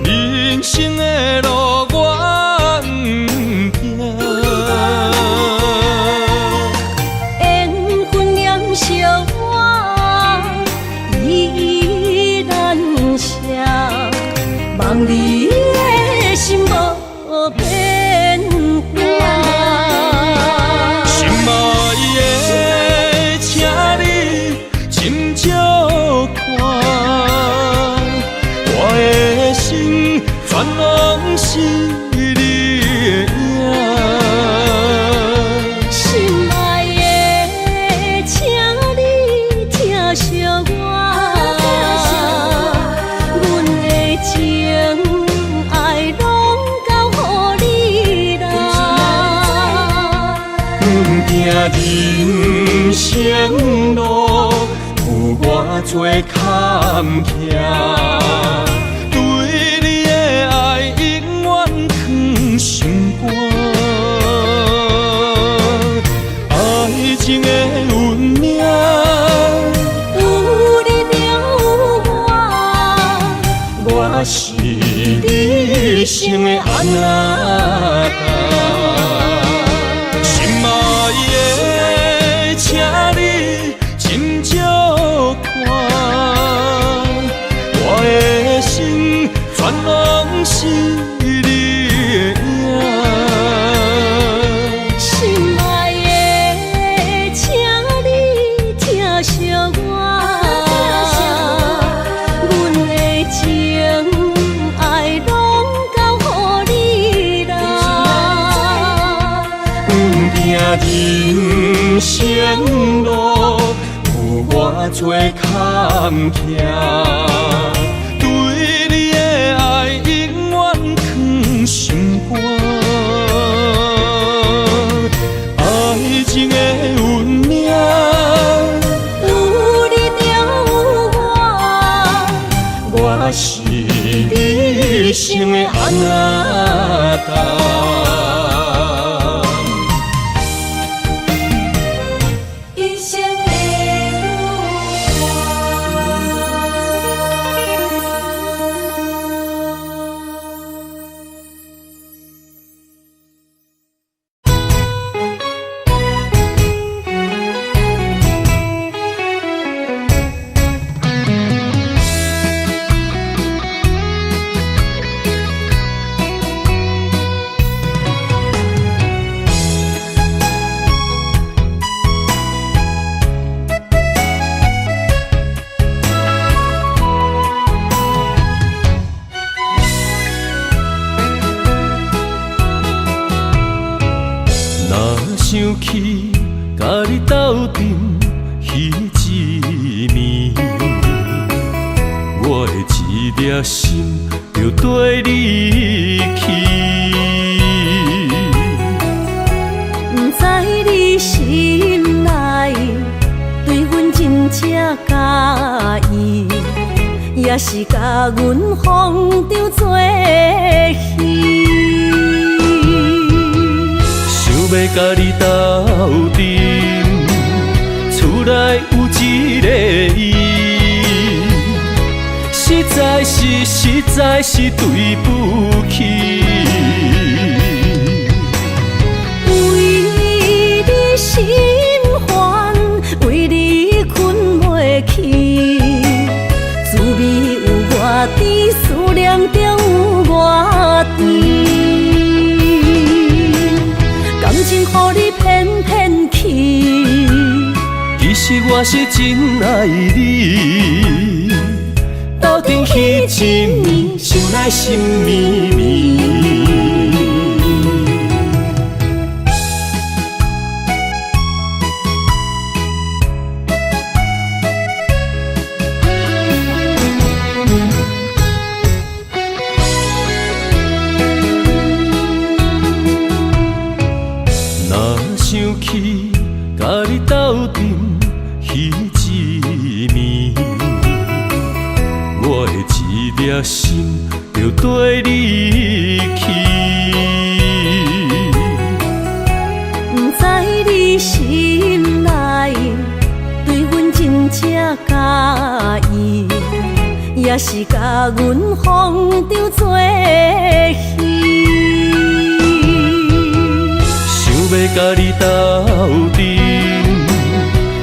人生的路我毋驚。緣分念惜我，依依難捨，望你的心無變卦。心愛的，請你斟酌看，我的心全攏是你的影。心愛的，請你疼惜我，阮的情愛攏交予你啦。毋驚人生路有偌濟坎坷，對你的愛永遠藏心肝。愛情的運命，有你就有我，我是你一生的阿那達。心愛的，請你斟酌看，我的心全攏是你的影。心愛的，請你疼惜我，阮的情愛攏交予你啦。毋驚人生路有偌濟坎坷，對你的愛永遠藏心肝。愛情的運命，有你就有我，我是你一生的阿那達。一生的女若想起佮你鬥陣彼一暝，我的一粒心就就綴你去。毋知你心內對阮真正佮意，抑是共阮風當做戲。想欲共你鬥陣，厝內有一个伊，實在是實在是對不起。為你心煩，為你睏袂去，滋味有偌甜，思念中有偌甜。感情予你騙騙去，其實我是真愛你，鬥陣彼一暝，想來心綿綿。若想起共你鬥陣彼一暝，我的一粒心就綴你去。毋知你心內對阮真正佮意，抑是共阮風當做戲。想欲共你鬥陣，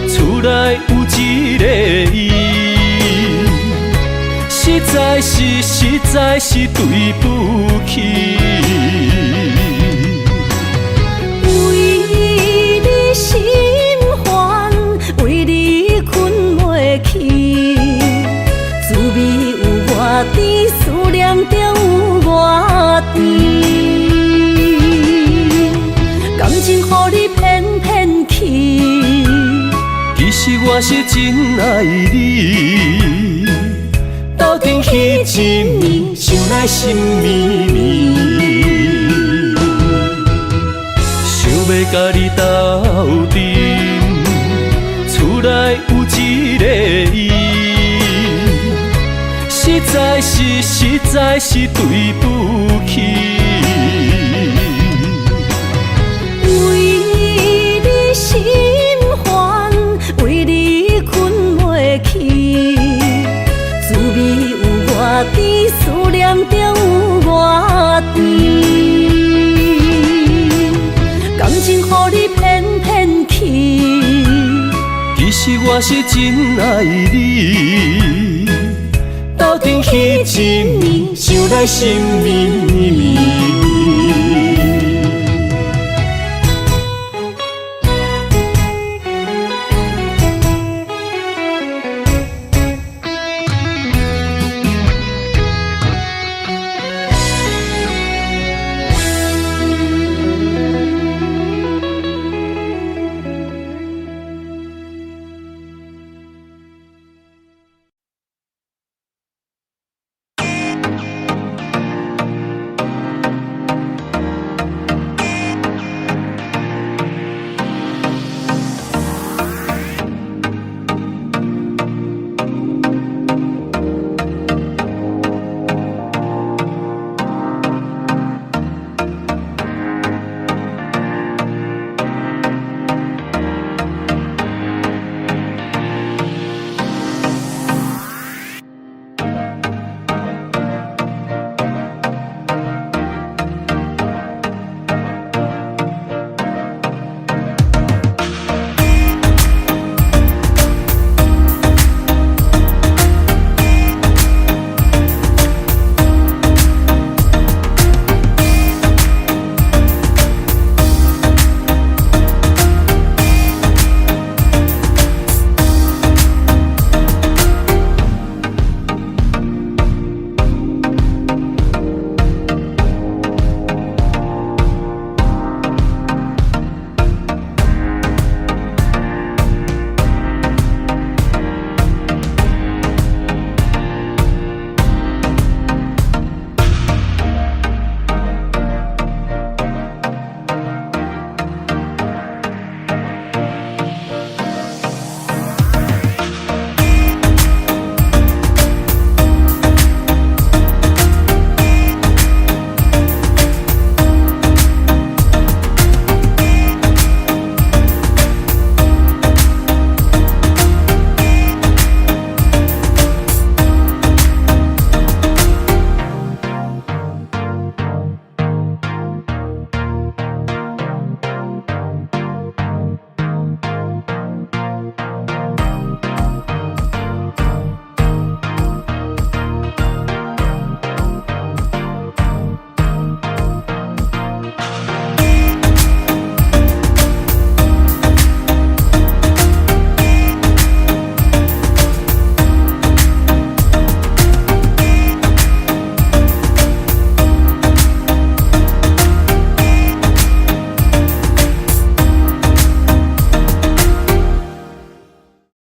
厝內有一个伊，實在是實在是對不起。為你心煩，為你睏袂去，滋味有偌甜，思念中有偌甜。感情予你騙騙去，其實我是真愛你，鬥陣彼一暝，想來心綿綿。想欲共你鬥陣，厝內有一个伊，實在是實在是對不起。為你心煩，為你睏袂去，滋味有偌甜，思念中有偌甜。感情予你騙騙去，其實我是真愛你，鬥陣彼一暝，想來心綿綿。